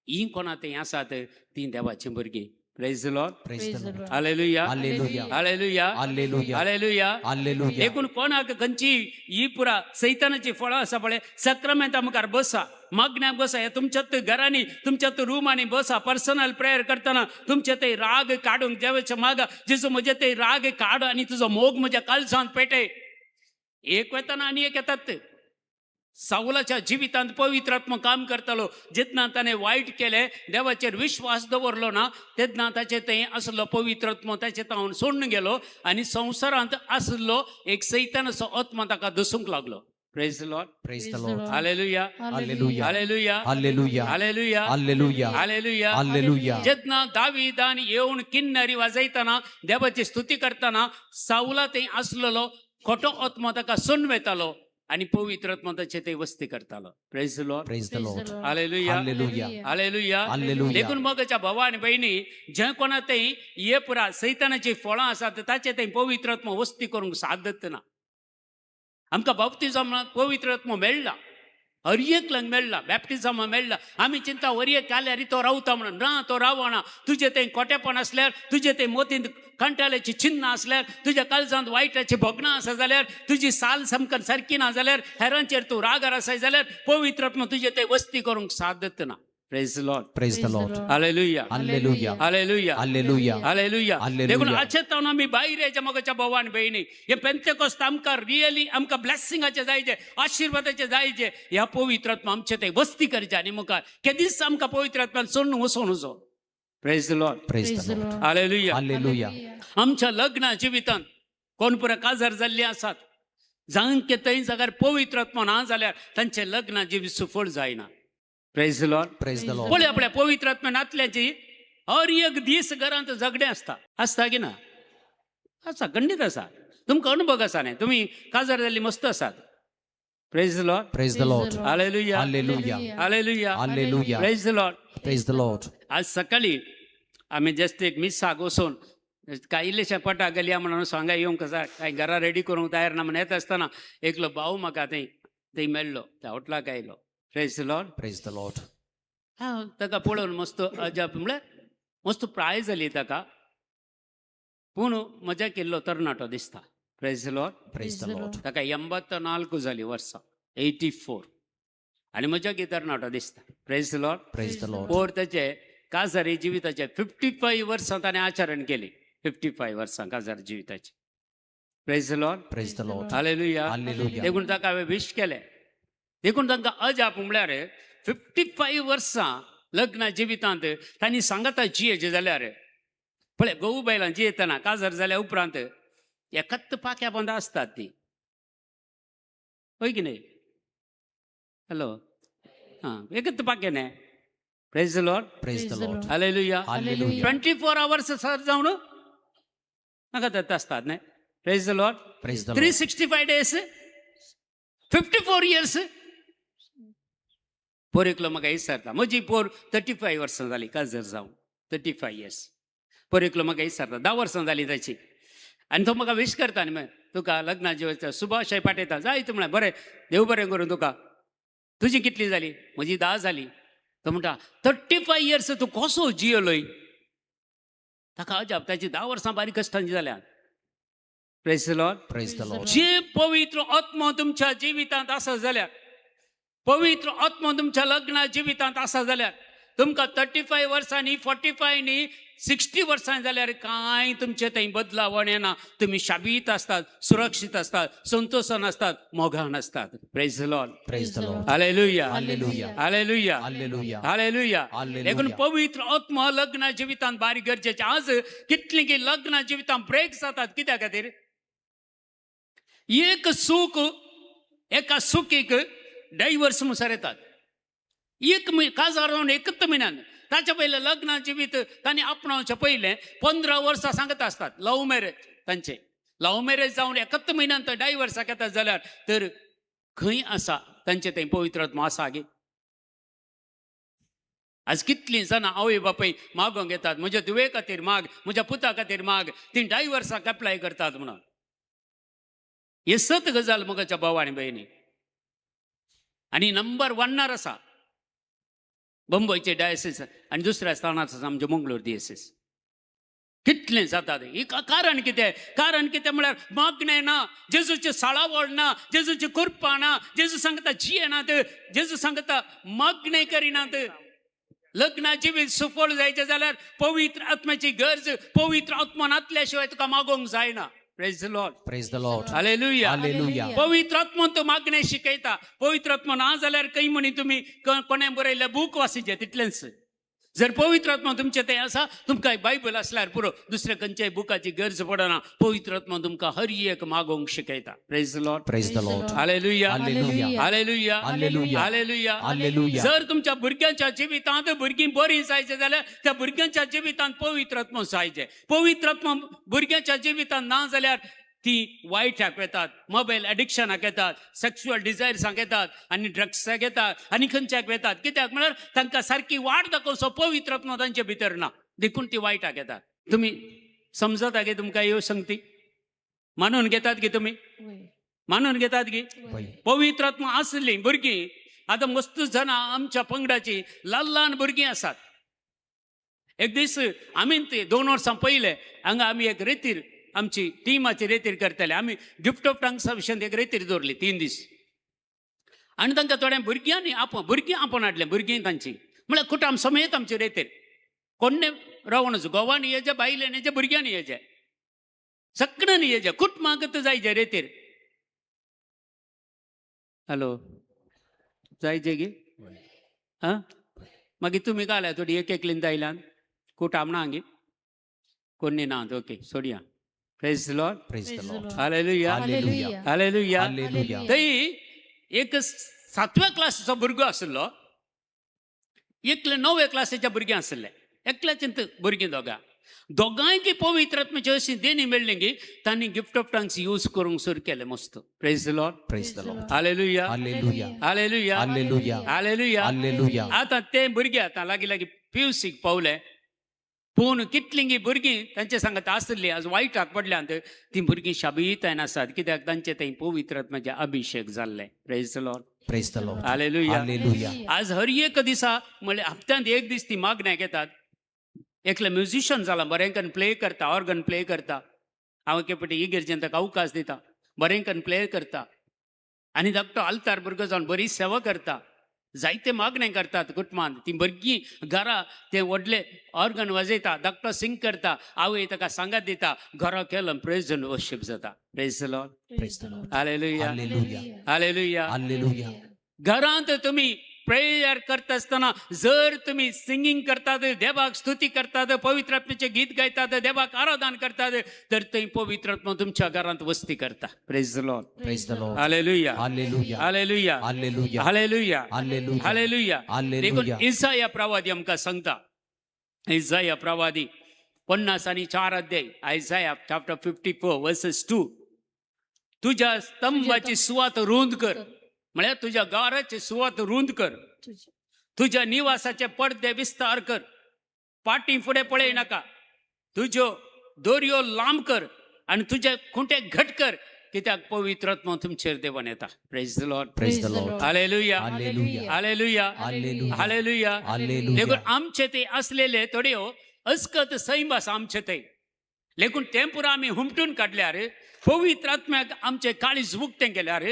ही कोणा थंय आसात तीं देवाचीं भुरगीं. Praise the Lord. Praise the Lord. Hallelujah. Hallelujah. Hallelujah. Hallelujah. Hallelujah. Hallelujah. देखून कोणाक खंयची ही पुरा सैतानाची फळां आसा पळय, सक्रामेंता मुखार बसा, मागण्याक बसा, ह्या तुमच्यात घरांनी तुमच्यात रुमांनी बसा, पर्सनल प्रेयर करतना तुमचे ते राग काडूंक देवाच्या मागा, जेजू म्हजे ते राग काड आनी तुजो मोग म्हज्या काळजांत पेटे. एक वेताना आनी एक येतात. सावलाच्या जिवितांत पवित्र आत्मा काम करतालो. जेन्ना ताणें वायट केलें, देवाचेर विश्वास दवरलो ना, तेन्ना ताचे थंय आसलो पवित्र आत्मा ताचे तावन सोडून गेलो आनी संवसारांत आसलो एक सैतानाचो आत्मा ताका दसूंक लागलो. Praise the Lord. Praise the Lord. Hallelujah. Hallelujah. Hallelujah. Hallelujah. Hallelujah. Hallelujah. Hallelujah. Hallelujah. जेन्ना दावीदान येवन किन्नरी वाजयतना देवाची स्तुती करतना सावला थंय आसलेलो खोटो आत्मा ताका सोडून वेतालो आनी पवित्र आत्मा ताचे ते वस्ती करतालो. Praise the Lord. Praise the Lord. Hallelujah. Hallelujah. Hallelujah. Hallelujah. देखून मगाच्या भावा आनी भयणी, जे कोणा थंय हे पुरा सैतानाची फळां आसात ताचे थंय पवित्र आत्मा वस्ती करूंक सादत ना. आमकां बाप्तिजम पवित्र आत्मा मेळ्ळा, हर एकल्यांक मेळ्ळा, बॅप्टिजम मेळ्ळा. आमी चिंता हर एक आल्यार तो रावता म्हणून ना, तो रावना. तुजे थंय कोटेपण आसल्यार, तुजे थंय मोतींत कंटाळ्याची चिन्नां आसल्यार, तुज्या काळजांत वायटाची भोगणां आसा जाल्यार, तुजी साल सामकार सारकी ना जाल्यार, हेरांचेर तूं रागार आसाय जाल्यार पवित्र आत्मा तुजे थंय वस्ती करूंक सादत ना. Praise the Lord. Praise the Lord. Hallelujah. Hallelujah. Hallelujah. Hallelujah. Hallelujah. Hallelujah. देखून आचेतावन आमी भायर येच्या मगाच्या भावा आनी भयणी, हे पेंतेकोस्त आमकां रियली आमकां ब्लेसिंगाचे जायचे, आशिर्वादाचे जायचे. ह्या पवित्र आत्मा आमचे ते वस्ती करचे आनी मुखार केदीच आमकां पवित्र आत्म्यान सोडून वचों नजो. Praise the Lord. Praise the Lord. Hallelujah. Hallelujah. आमच्या लग्ना जिवितांत कोण पुरा काजार जाल्ली आसात, जांके थंय जाग्यार पवित्र आत्मा ना जाल्यार तांचें लग्न जिवीत सुफळ जायना. Praise the Lord. Praise the Lord. पळय आपल्या पवित्र आत्म्या नातल्याची हर एक दीस घरांत झगडें आसता. आसता की ना? आसा, खंडीत आसा. तुमकां अनुभव आसा न्ही, तुमी काजार जाल्ली मस्त आसात. Praise the Lord. Praise the Lord. Hallelujah. Hallelujah. Hallelujah. Hallelujah. Praise the Lord. Praise the Lord. आज सकाळी आमी जस्ट एक मिसाक वचून काय इल्लेशा पटा गलया म्हणून सांगा येवंक कसा काय घरा रेडी करूंक तयार ना म्हणून येता आसतना एकलो भाव म्हाका थंय थंय मेळ्ळो, त्या हॉटलाक आयलो. Praise the Lord. Praise the Lord. हा, ताका पळोवन मस्त अजाप म्हळ्यार मस्त प्राय जाली ताका, पूण मजा केल्लो तरणाटो दिसता. Praise the Lord. Praise the Lord. ताका 84 जाली वर्सां, 84, आनी मजा की तरणाटो दिसता. Praise the Lord. Praise the Lord. पोर ताचे काजारी जिविताचे 55 वर्सां ताणें आचरण केली. 55 वर्सां काजार जिविताचे. Praise the Lord. Praise the Lord. Hallelujah. Hallelujah. देखून ताका हांवें विश केलें. देखून तांकां अजाप म्हळ्यार 55 वर्सां लग्न जिवितांत तांणी सांगाता जियेचें जाल्यार पळय घोव बायलां जियेतना काजार जाल्या उपरांत एकाच पाख्या बंद आसतात ती, हय की न्हय? हॅलो, हां, एकच पाखें न्हय. Praise the Lord. Praise the Lord. Hallelujah. Hallelujah. 24 hours sir जावन म्हाका दत्त आसतात न्हय. Praise the Lord. Praise the Lord. 365 days, 54 years. पोर एकलो म्हाका विचारता, म्हजी पोर 35 वर्सां जाली काजर जावन, 35 इयर्स. पोर एकलो म्हाका विचारता, 10 वर्सां जाली ताची, आनी तो म्हाका विश करता न्ही, मागीर तुका लग्नाचे शुभाशय पाठयता जायत म्हळ्यार बरें देव बरें करूं तुका. तुजी कितली जाली? म्हजी 10 जाली. तो म्हणटा 35 इयर्स तूं कसो जियेलोय? ताका अजाप, ताची 10 वर्सां बारीक कश्टांची जाल्यात. Praise the Lord. Praise the Lord. जे पवित्र आत्मा तुमच्या जिवितांत आसा जाल्यार, पवित्र आत्मा तुमच्या लग्ना जिवितांत आसा जाल्यार, तुमकां 35 वर्सांनी, 45 न्ही, 60 वर्सां जाल्यार कांय तुमचे थंय बदलावण येना. तुमी शाबीत आसतात, सुरक्षीत आसतात, संतोशान आसतात, मोगान आसतात. Praise the Lord. Praise the Lord. Hallelujah. Hallelujah. Hallelujah. Hallelujah. Hallelujah. Hallelujah. देखून पवित्र आत्मा लग्न जिवितांत बारीक गरजेचें. आज कितलीं की लग्न जिवितांत ब्रेक जातात कित्या खातीर? एक सूख एका सुकीक डायवर्स मुसार येतात. एक काजार जावन एकच म्हयन्यान ताच्या पयलें लग्न जिवीत तांणी आपणावचें पयलें 15 वर्सां सांगत आसतात लव्ह मॅरेज. तांचे लव्ह मॅरेज जावन एकच म्हयन्यान तो डायवर्साक येतात जाल्यार तर खंय आसा तांचे थंय पवित्र आत्मो आसा गे? आज कितलीं जाणां आवय बापूय मागोवंक येतात, म्हज्या धुवे खातीर माग, म्हज्या पुता खातीर माग, ती डायवर्साक एप्लाय करतात म्हणून. हे सत गजाल म्हज्या भाव आनी भयणी. आनी नंबर 1 आसा बंबयचे डायसिस आनी दुसऱ्या स्थानार आसा आमचे मंगळूर डिएसिस. कितलें जाता तें कारण कितें? कारण कितें म्हळ्यार मागणें ना, जेजूची साळावळ ना, जेजूची कृपा ना. जेजू सांगता जियेनात, जेजू सांगता मागणें करिनात. लग्ना जिवीत सुफळ जायचें जाल्यार पवित्र आत्म्याची गरज. पवित्र आत्मा नातल्या शिवाय तुका मागोवंक जायना. Praise the Lord. Praise the Lord. Hallelujah. Hallelujah. पवित्र आत्मन तो मागणें शिकयता. पवित्र आत्मा ना जाल्यार खंय म्हणी तुमी कोणें बरयल्लें बूक वाचिचें तितलेंच. जर पवित्र आत्मा तुमचें तें आसा, तुमकां बायबल आसल्यार पुरो, दुसऱ्या खंयच्याय बुकाची गरज पडना. पवित्र आत्मा तुमकां हर एक मागोवंक शिकयता. Praise the Lord. Praise the Lord. Hallelujah. Hallelujah. Hallelujah. Hallelujah. Hallelujah. Hallelujah. जर तुमच्या भुरग्यांच्या जिवितांत भुरगीं बरीं जायचें जाल्यार त्या भुरग्यांच्या जिवितांत पवित्र आत्मा जायचें. पवित्र आत्मा भुरग्यांच्या जिवितांत ना जाल्यार ती वायटाक येतात, मोबायल एडिक्शनाक येतात, सेक्शुअल डिजायर्सांक येतात आनी ड्रग्साक येतात आनी खंयच्याक येतात. कित्याक म्हळ्यार तांकां सारकी वाट दाखोवचो पवित्र आत्मा तांचे भितर ना, देखून ती वायटाक येतात. तुमी समजता गे तुमकां ह्यो संगती? मानून घेतात गे तुमी? मानून घेतात गी? पवित्र आत्मा आसली भुरगीं आतां मस्त जाणां आमच्या पंगडाची ल्हान ल्हान भुरगीं आसात. एक दीस आमी ते 2 वर्सां पयले हांगा आमी एक रेतीर आमची टिमाची रेतीर करताले. आमी गिफ्ट ऑफ टंग्सा विशयांत एक रेतीर दवरली 3 दीस. आनी तांकां थोड्या भुरग्यांनी भुरगीं आपोवन हाडलें, भुरगीं तांची म्हळ्यार कुटाम समेत आमची रेतीर. कोण्णे रावणच गोवान येजे, बायलेन येजे, भुरग्यांनी येजे, सगळ्यांनी येजे, कुटुंबाक जायचे रेतीर. हॅलो जायचे गी? आं मागीर तुमी घाल्या थोडी एक एकलीन जायल्यान कुटाम ना गी? कोणी ना? Okay सोडया. Praise the Lord. Praise the Lord. Hallelujah. Hallelujah. Hallelujah. Hallelujah. थंय एक 7व्या क्लासीचो भुरगो आशिल्लो, एकले 9व्या क्लासीच्या भुरगें आशिल्लें, एकल्याचें भुरगीं दोगां. दोगांयकी पवित्र आत्म्याची अशी देणी मेळ्ळी की तांणी गिफ्ट ऑफ टंग्स यूज करूंक सुरू केलें मस्त. Praise the Lord. Praise the Lord. Hallelujah. Hallelujah. Hallelujah. Hallelujah. Hallelujah. Hallelujah. आतां ते भुरगे आतां लागीं लागीं पियुसीक पावले. पूण कितलीं भुरगीं तांचे सांगत आसली आज वायटाक पडल्यांत, तीं भुरगीं शाबीतायन आसात. कित्याक तांचे थंय पवित्र आत्म्याचे अभिशेक जाल्ले. Praise the Lord. Praise the Lord. Hallelujah. Hallelujah. आज हर एक दिसा म्हणल्यार हप्त्यांत एक दीस ती मागण्याक येतात. एकले म्युझिशियन जाला, बरें प्ले करता, ऑर्गन प्ले करता. हांव एके फावटी इगर्जेन ताका अवकाश दिता, बरें प्ले करता आनी धाकटो आल्तार भुरगो जावन बरी सेवा करता. जायते मागणें करतात कुटुंबांत. ती भुरगीं घरा ते व्हडले ऑर्गन वाजयता, धाकटो सिंग करता, आवय ताका सांगात दिता, घरा केलं प्रेज एंड वर्शीप जाता. Praise the Lord. Praise the Lord. Hallelujah. Hallelujah. Hallelujah. Hallelujah. घरांत तुमी प्रेयर करता आसतना जर तुमी सिंगींग करतात, देवाक स्तुती करतात, पवित्र आत्म्याचें गीत गायतात, देवाक आराधन करतात, तर थंय पवित्र आत्मा तुमच्या घरांत वस्ती करता. Praise the Lord. Praise the Lord. Hallelujah. Hallelujah. Hallelujah. Hallelujah. Hallelujah. Hallelujah. Hallelujah. देखून हालेलुया. इसाया प्रवादी आमकां सांगता, इसाया प्रवादी 54 अध्याय, आयसाया चॅप्टर 54 वर्सेस 2, तुज्या स्तंभाची सुवात रुंद कर, म्हळ्यार तुज्या गाराची सुवात रुंद कर, तुज्या निवासाचे पडदे विस्तार कर, पाटी फुडें पळय नाका, तुज्यो दोरयो लांब कर आनी तुजे खुंटे घट कर, कित्याक पवित्र आत्मा तुमचेर देवन येता. Praise the Lord. Praise the Lord. Hallelujah. Hallelujah. Hallelujah. Hallelujah. Hallelujah. Hallelujah. देखून आमचे ते असलेले थोड्यो अस्कत सैम आसा आमचे ते, लेकून तें पुरा आमी हुमटून काडल्यार, पवित्र आत्म्याक आमचे काळीज उक्तें केल्यार,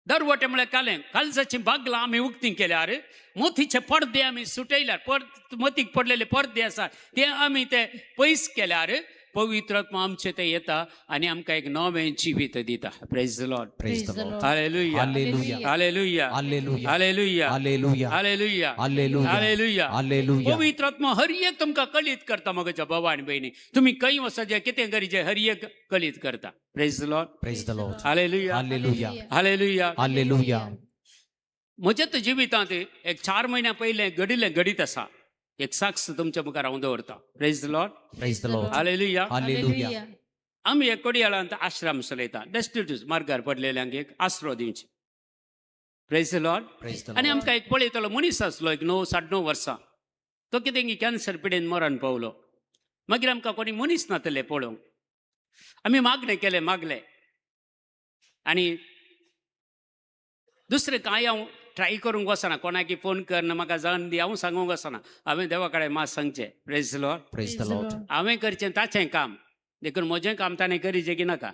दरवटे म्हळ्यार कालें काळजाची बागलां आमी उक्ती केल्यार, मोतीचे पडदे आमी सुटयल्यार, मोतीक पडलेले पडदे आसा ते आमी ते पयस केल्यार, पवित्र आत्मा आमचे ते येता आनी आमकां एक नवें जिवीत दिता. Praise the Lord. Praise the Lord. Hallelujah. Hallelujah. Hallelujah. Hallelujah. Hallelujah. Hallelujah. Hallelujah. Hallelujah. Hallelujah. Hallelujah. पवित्र आत्मा हर एक तुमकां कळीत करता म्हज्या बाबा आनी भयणी. तुमी खंय वचत कितें करीचे हर एक कळीत करता. Praise the Lord. Praise the Lord. Hallelujah. Hallelujah. Hallelujah. Hallelujah. म्हज्या जिवितांत एक 4 म्हयन्या पयलें घडिल्लें घडीत आसा. एक साक्ष तुमच्या मुखार हांव दवरता. Praise the Lord. Praise the Lord. Hallelujah. Hallelujah. आमी एक कोडियाळांत आश्रम चलयता. डेस्टिट्यूट मार्गार पडलेल्यांक एक आसरो दिवचे. Praise the Lord. Praise the आनी Lord. आमकां एक पळयतलो मनीस आसलो एक 9 साडे 9 वर्सां. तो कितें कॅन्सर पिडेन मरण पावलो. मागीर आमकां कोणी मनीस नातले पळोवंक. आमी मागणें केलें मागलें आनी दुसरें कांय हांव ट्राय करूंक वचना. कोणाकी फोन कर म्हाका जाण दी हांव सांगूंक वचना. हांवें देवा कडेन मात सांगचें. Praise the Lord. Praise the Lord. हांवें करचें ताचें काम देखून म्हजें काम ताणें करीचें की नाका.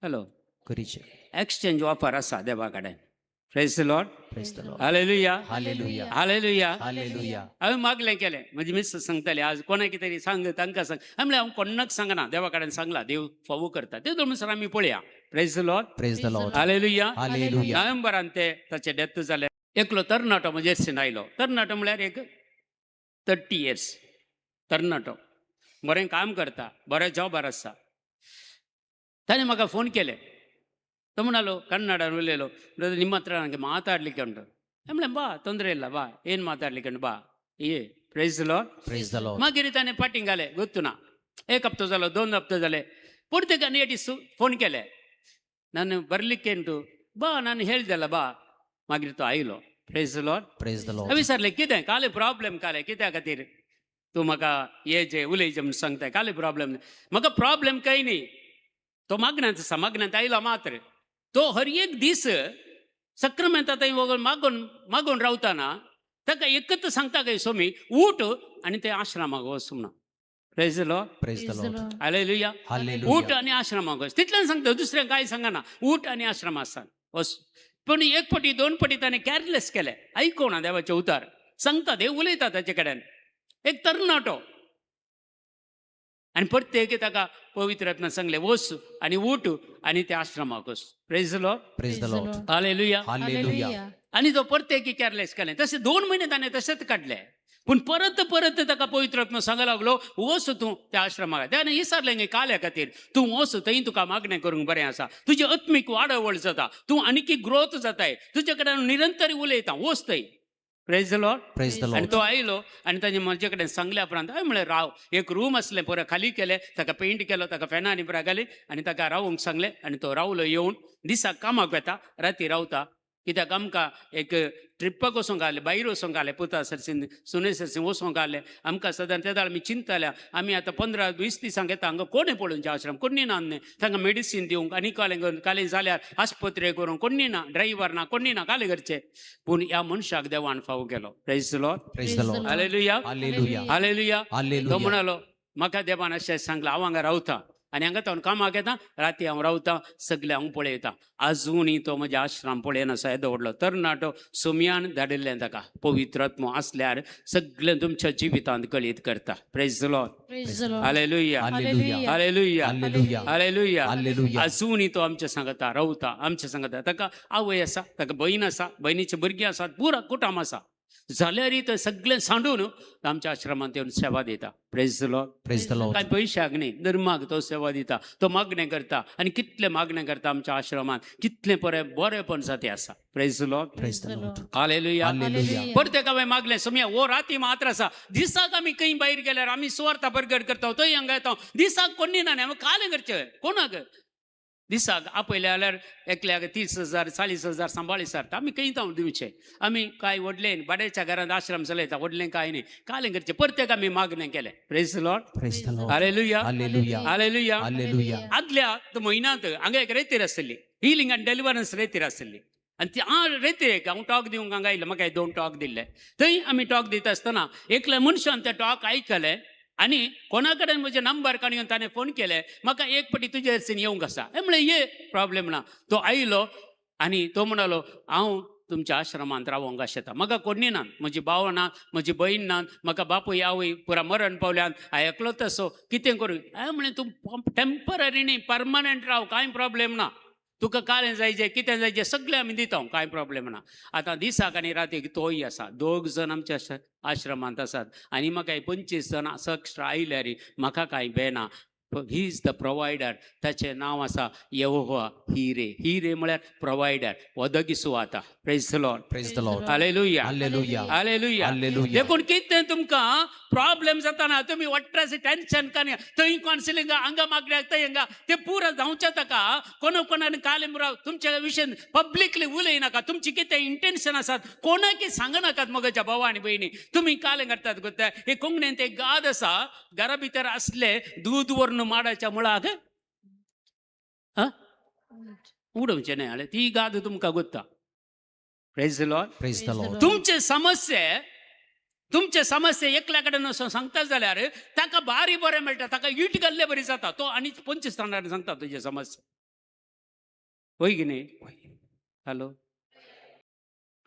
हॅलो. करीचें. एक्सचेंज ऑफर आसा देवा कडेन. Praise the Lord. Praise the Lord. Hallelujah. Hallelujah. Hallelujah. Hallelujah. हांवें मागलें केलें. म्हजी मिसेस सांगताली आज कोणाक तरी सांग तांकां सांग. हांवें म्हणलें हांव कोणाक सांगना. देवा कडेन सांगला देव फावो करता ते म्हणसर आमी पळया. Praise the Lord. Praise the Lord. Hallelujah. Hallelujah. नोव्हेंबरान ते ताचें डेथ जालें. एकलो तरणाटो म्हजेर आयलो. तरणाटो म्हळ्यार एक 30 इयर्स तरणाटो. बरें काम करता, बरें जॉबार आसा. ताणें म्हाका फोन केले. तो म्हणालो ಕನ್ನಡ ಉಲ್ಲೇಲೋ ಬ್ರದರ್ ನಿಮ್ಮ ಹತ್ರ ನನಗೆ ಮಾತಾಡ್ಲಿಕ್ಕೆ ಉಂಟು. ಆಮೇಲೆ ಬಾ ತೊಂದರೆ ಇಲ್ಲ ಬಾ ಏನು ಮಾತಾಡ್ಲಿಕ್ಕೆ ಉಂಟು ಬಾ. ಏ praise the Lord. Praise the Lord. मागीर ताणें पाटींग घालें गोत्तु ना. 1 हप्तो जालो 2 हप्तो जाले. ಪೂರ್ತಿ ನೇಟಿಸು ಫೋನ್ ಕೇಳೆ ನಾನು ಬರಲಿಕ್ಕೆ ಉಂಟು ಬಾ ನಾನು ಹೇಳ್ದಲ್ಲ ಬಾ. मागीर तो आयलो. Praise the Lord. Praise the Lord. हांवें विचारलें कितें काले प्रॉब्लेम काले कित्या खातीर तूं म्हाका ये जे उलयचे म्हूण सांगताय काले प्रॉब्लेम. म्हाका प्रॉब्लेम कांय न्ही. तो मागण्यांत आसा मागण्यांत आयलो मात्र तो हर एक दीस सक्रमेंता थंय मागून मागून रावताना ताका एकच सांगता काय स्वामी उठ आनी ते आश्रमाक वच म्हणून. Praise the Lord. Praise the Lord. Hallelujah. उठ हालेलुया. आनी आश्रमाक वच तितल्यान सांगता दुसऱ्यांक कांय सांगना. उठ आनी आश्रमा सांग वच. पूण 1 पटी 2 पटी ताणें कॅरलेस केलें. आयकोना देवाचें उतार सांगता देव उलयता ताचे कडेन. एक तरणाटो आनी प्रत्येक ताका पवित्र आत्म्यान सांगलें वच आनी उठ आनी त्या आश्रमाक वच. Praise the Lord. Praise the Lord. Hallelujah. Hallelujah. आनी तो प्रत्येक कॅरलेस केलें. तशें 2 म्हयने ताणें तशेंच काडलें. पूण परत परत ताका पवित्र आत्मा सांगूंक लागलो वच तूं त्या आश्रमाक. ताणें विचारलें काल्या खातीर तूं वच थंय तुका मागणें करूंक बरें आसा. तुजी आत्मीक वाडवळ जाता. तूं आनीक ग्रोथ जाताय. तुजे कडेन निरंतर उलयता वच थंय. Praise the Lord. Praise the आनी लॉर्ड. तो आयलो आनी ताणें म्हजे कडेन सांगल्या उपरांत हांवें म्हणलें राव. एक रूम आसलें पुरो खाली केलें ताका पेंट केलो ताका फॅनांनी पुरो घाली आनी ताका रावूंक सांगलें. आनी तो रावलो येवन दिसाक कामाक वता राती रावता. कित्याक आमकां एक ट्रिप्पाक वचोंक आसलें भायर वचोंक आसलें पुता सरशीं सुने सरशीं वचोंक आसलें आमकां सदां. ते आमी चिंतताले आमी आतां 15-20 दिसांक येता हांगा कोणें पळोवचें आश्रम कोणी ना न्ही. तांकां मेडिसीन दिवंक आनी कालें कालें जाल्यार आस्पत्रे करूंक कोणी ना ड्रायव्हर ना कोणी ना कालें करचें. पूण ह्या मनशाक देवान फावो केलो. Praise the Lord. Praise the Lord. Hallelujah. Hallelujah. Hallelujah. तो हालेलुया. म्हणालो म्हाका देवान अशें सांगलां हांव हांगा रावता आनी हांगा हांव कामाक येता राती हांव रावता सगळें हांव पळयता. आजुनूय तो म्हज्या आश्रम पळयना येदो व्हडलो तरणाटो सोमयान धाडिल्लें ताका. पवित्र आत्मो आसल्यार सगळें तुमच्या जिवितांत कळीत करता. Praise the Lord. Praise the Lord. Hallelujah. Hallelujah. Hallelujah. Hallelujah. Hallelujah. Hallelujah. आजुनूय तो आमच्या सांगता रावता आमच्या सांगता. ताका आवय आसा ताका भयण आसा भयणीची भुरगीं आसात पुरा कुटुंब आसा. जाल्यारय तो सगळें सांडून आमच्या आश्रमांत येवन सेवा दिता. Praise the Lord. Praise the Lord. कांय पयशाक न्ही धर्माक तो सेवा दिता. तो मागणें करता आनी कितलें मागणें करता आमच्या आश्रमांत कितलें बरें बरेंपण जाते आसा. Praise the Lord. Praise the Lord. Hallelujah. Hallelujah. परतेक हांवें मागलें सोमया हो राती मात्र आसा. दिसाक आमी खंय भायर गेल्यार आमी सुवार्था बरगड करता थंय हांगा येता. दिसाक कोणी ना आमी कालें करचें कोणाक दिसाक आपयले जाल्यार एकल्याक 30,000 40,000 सांबाळी सारता. आमी खंय जावन दिवचें. आमी कांय व्हडलें भाड्याच्या घरांत आश्रम चलयता व्हडलें कांय न्ही कालें करचें. प्रत्येक आमी मागणें केलें. Praise the Lord. Praise the Lord. Hallelujah. Hallelujah. Hallelujah. Hallelujah. आदल्या म्हयन्यांत हांगा एक रेतीर आसली हिलींग आनी डेलिवरन्स रेतीर आसली आनी ती रेतीर हांव टॉक दिवंक हांगा आयलो. म्हाका 2 टॉक दिल्ले. थंय आमी टॉक दिता आसतना एकल्या मनशान ते टॉक आयकले आनी कोणा कडेन म्हजे नंबर काडून ताणें फोन केले म्हाका एक पटी तुजे हरशीन येवंक आसा. म्हणलें ये प्रॉब्लेम ना. तो आयलो आनी तो म्हणालो हांव तुमच्या आश्रमांत रावोंक आशेता. म्हाका कोणी ना, म्हजी भाव ना, म्हजी बहीण ना, म्हाका बापूय आवय पुरा मरण पावल्यान, हांव एकलोच आसो, कितें करूं? हांवें म्हणलें तूं टेंपररी न्ही, परमनंट राव, कांय प्रॉब्लेम ना. तुका कालें जाय जें कितें जाय जें सगळें आमी दिता, कांय प्रॉब्लेम ना. आतां दिसाक आनी रातीक तोय आसा, दोग जण आमच्या आश्रमांत आसात आनी म्हाका 25 जाणां एक्स्ट्रा आयल्यार म्हाका कांय बेना. He is the provider. ताचें नांव आसा यहोवा हिरे. हिरे म्हळ्यार प्रोवायडर. वदगिसू आतां. Praise the Lord. Praise the Lord. Hallelujah. Hallelujah. Hallelujah. Hallelujah. देखून कितें तुमकां प्रॉब्लेम जाता तुमी वट्राचे टेन्शन कानी थंय कौन्सिलिंग हांगा मागण्याक थंय हांगा ते पुरा जावचें ताका. कोण कोणान कालें तुमच्या विशयन पब्लिकली उलयनाका. तुमची कितें इंटेन्शन आसात कोणाकी सांगनाकात. मगच्या भावा आनी भयणी तुमी कालें करतात गोत्ता. हे कोंकणींत एक गाद आसा, घरा भितर आसले दूद व्हरून माडाच्या मुळाक उडोवचें न्हय. जाल्यार ती गाद तुमकां गोत्ता. Praise the Lord. Praise the Lord. तुमचे समस्ये, तुमचे समस्ये एकल्या कडेन वचून सांगता जाल्यार ताका बारी बरें मेळटा, ताका it घाल्ले बरी जाता. तो आनी 25 जाणांनी सांगता तुजे समस्या. होय की न्ही? Hello.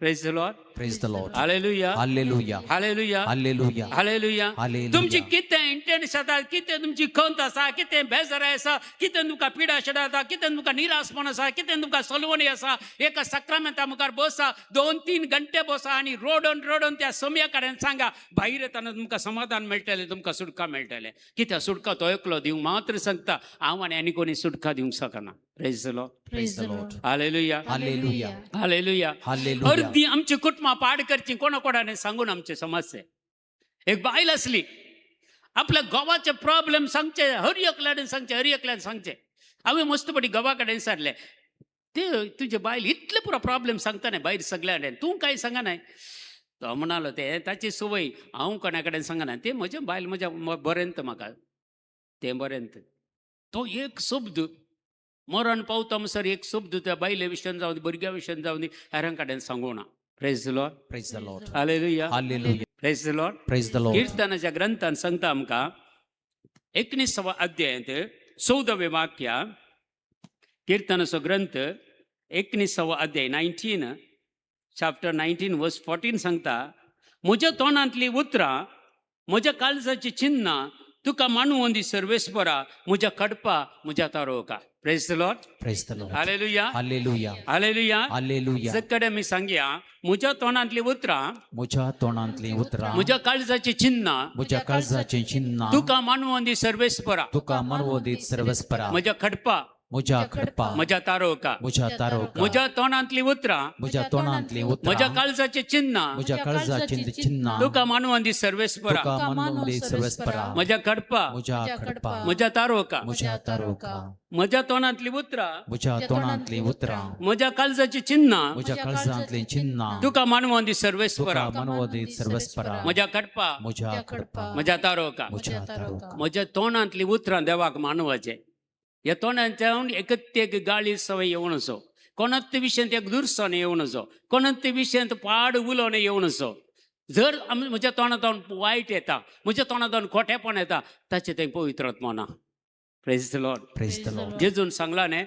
Praise the Lord. Praise the Lord. Hallelujah. Hallelujah. Hallelujah. Hallelujah. Hallelujah. Hallelujah. तुमची कितें इंटेन्शन आसा, कितें तुमची खंत आसा, कितें बेजाराय आसा, कितें तुमकां पिडा शेडा आसा, कितें तुमकां निराशपण आसा, कितें तुमकां सलवणी आसा, एका साक्रामेंता मुखार बसा, 2-3 घंटे बसा आनी रोडून रोडून त्या सोम्या कडेन सांगा. भायर येतना तुमकां समाधान मेळटलें, तुमकां सुटका मेळटलें. कित्याक सुटका तो एकलो दिवंक मात्र सांगता, हांव आनी आनी कोणी सुटका दिवंक शकना. Praise the Lord. Praise the Lord. Hallelujah. Hallelujah. Hallelujah. Hallelujah. अर्दी आमची कुटुंबां पाड करची कोणा कोणाने सांगून आमचे समस्ये. एक बायल आसली, आपल्या घोवाचे प्रॉब्लेम सांगचे, हर एकल्यान सांगचे, हर एकल्यान सांगचे. हांवें मस्तपटी घोवा कडेन विचारलें, ते तुजे बायल इतले पुरो प्रॉब्लेम सांगता न्ही भायर सगल्या कडेन, तूं कांय सांगना? तो म्हणालो ते ताची संवय, हांव कोणा कडेन सांगना, ते म्हजें बायल म्हज्या बरें म्हाका तें बरें. तो एक शब्द मरण पावता म्हणसर एक शब्द त्या बायले विशयान जावं दी, भुरग्या विशयान जावं दी, हेरां कडेन सांगूना. Praise the Lord. Praise the Lord. Hallelujah. Hallelujah. Praise the Lord. Praise the Lord. कीर्तनाच्या ग्रंथान सांगता आमकां 19व्या अध्यायांत 14वें वाक्य. कीर्तनाचो ग्रंथ 19वो अध्याय 19 चॅप्टर 19 वर्स 14 सांगता, म्हज्या तोंडांतली उतरां, म्हज्या काळजाची चिन्नां तुका मानवोन दी सर्वेस्परा, म्हज्या कडपा, म्हज्या तारोका. Praise the Lord. Praise the Lord. Hallelujah. Hallelujah. Hallelujah. Hallelujah. सगळे मी सांगया, म्हज्या तोंडांतली उतरां, म्हज्या तोंडांतली उतरां, म्हज्या काळजाची चिन्नां, म्हज्या काळजाची चिन्नां तुका मानवोन दी सर्वेस्परा, तुका मानवोन दी सर्वेस्परा, म्हज्या खडपा, म्हज्या खडपा, म्हज्या तारोका, म्हज्या तारोका, म्हज्या तोंडांतली उतरां, म्हज्या तोंडांतली उतरां, म्हज्या काळजाची चिन्नां, म्हज्या काळजाची चिन्नां तुका मानवोन दी सर्वेस्परा, तुका मानवोन दी सर्वेस्परा, म्हज्या खडपा, म्हज्या खडपा, म्हज्या तारोका, म्हज्या तारोका, म्हज्या तोंडांतली उतरां, म्हज्या तोंडांतली उतरां, म्हज्या काळजाची चिन्नां, म्हज्या काळजांतली चिन्नां तुका मानवोन दी सर्वेस्परा, तुका मानवोन दी सर्वेस्परा, म्हज्या खडपा, म्हज्या खडपा, म्हज्या तारोका. म्हज्या तारोका. म्हज्या तोंडांतली उतरां देवाक मानवाचें. ह्या तोंडांतल्यान एकत्य एक गाळी सवय येवनसो, कोणाच विशयांत एक दुरसण येवनसो, कोणाच विशयांत पाड उलोवणें येवनसो. जर म्हज्या तोंडांतल्यान वायट येता, म्हज्या तोंडांतल्यान खोटेपण येता, ताचें तें पवित्रात्मो ना. Praise the Lord. Praise the Lord. जेजून सांगलां न्ही,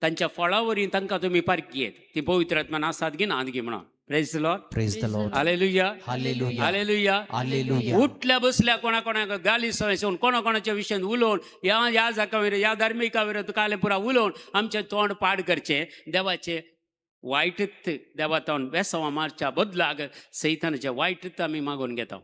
तांच्या फळावरी तांकां तुमी पारखी येत, ती पवित्रात्मा आसात गी ना गी म्हणून. Praise the Lord. Praise the Lord. Hallelujah. Hallelujah. Hallelujah. Hallelujah. उठल्या बसल्या कोणा कोणाक गाली सवय कोणा कोणाच्या विशयान उलोवन ह्या ह्या जाका विरोध, ह्या धार्मिका विरोध काले पुरा उलोवन आमचें तोंड पाड करचें. देवाचें वायटच देवा तोंड बेसांवां मारच्या बदलाक सैतानाचें वायटच आमी मागून घेता.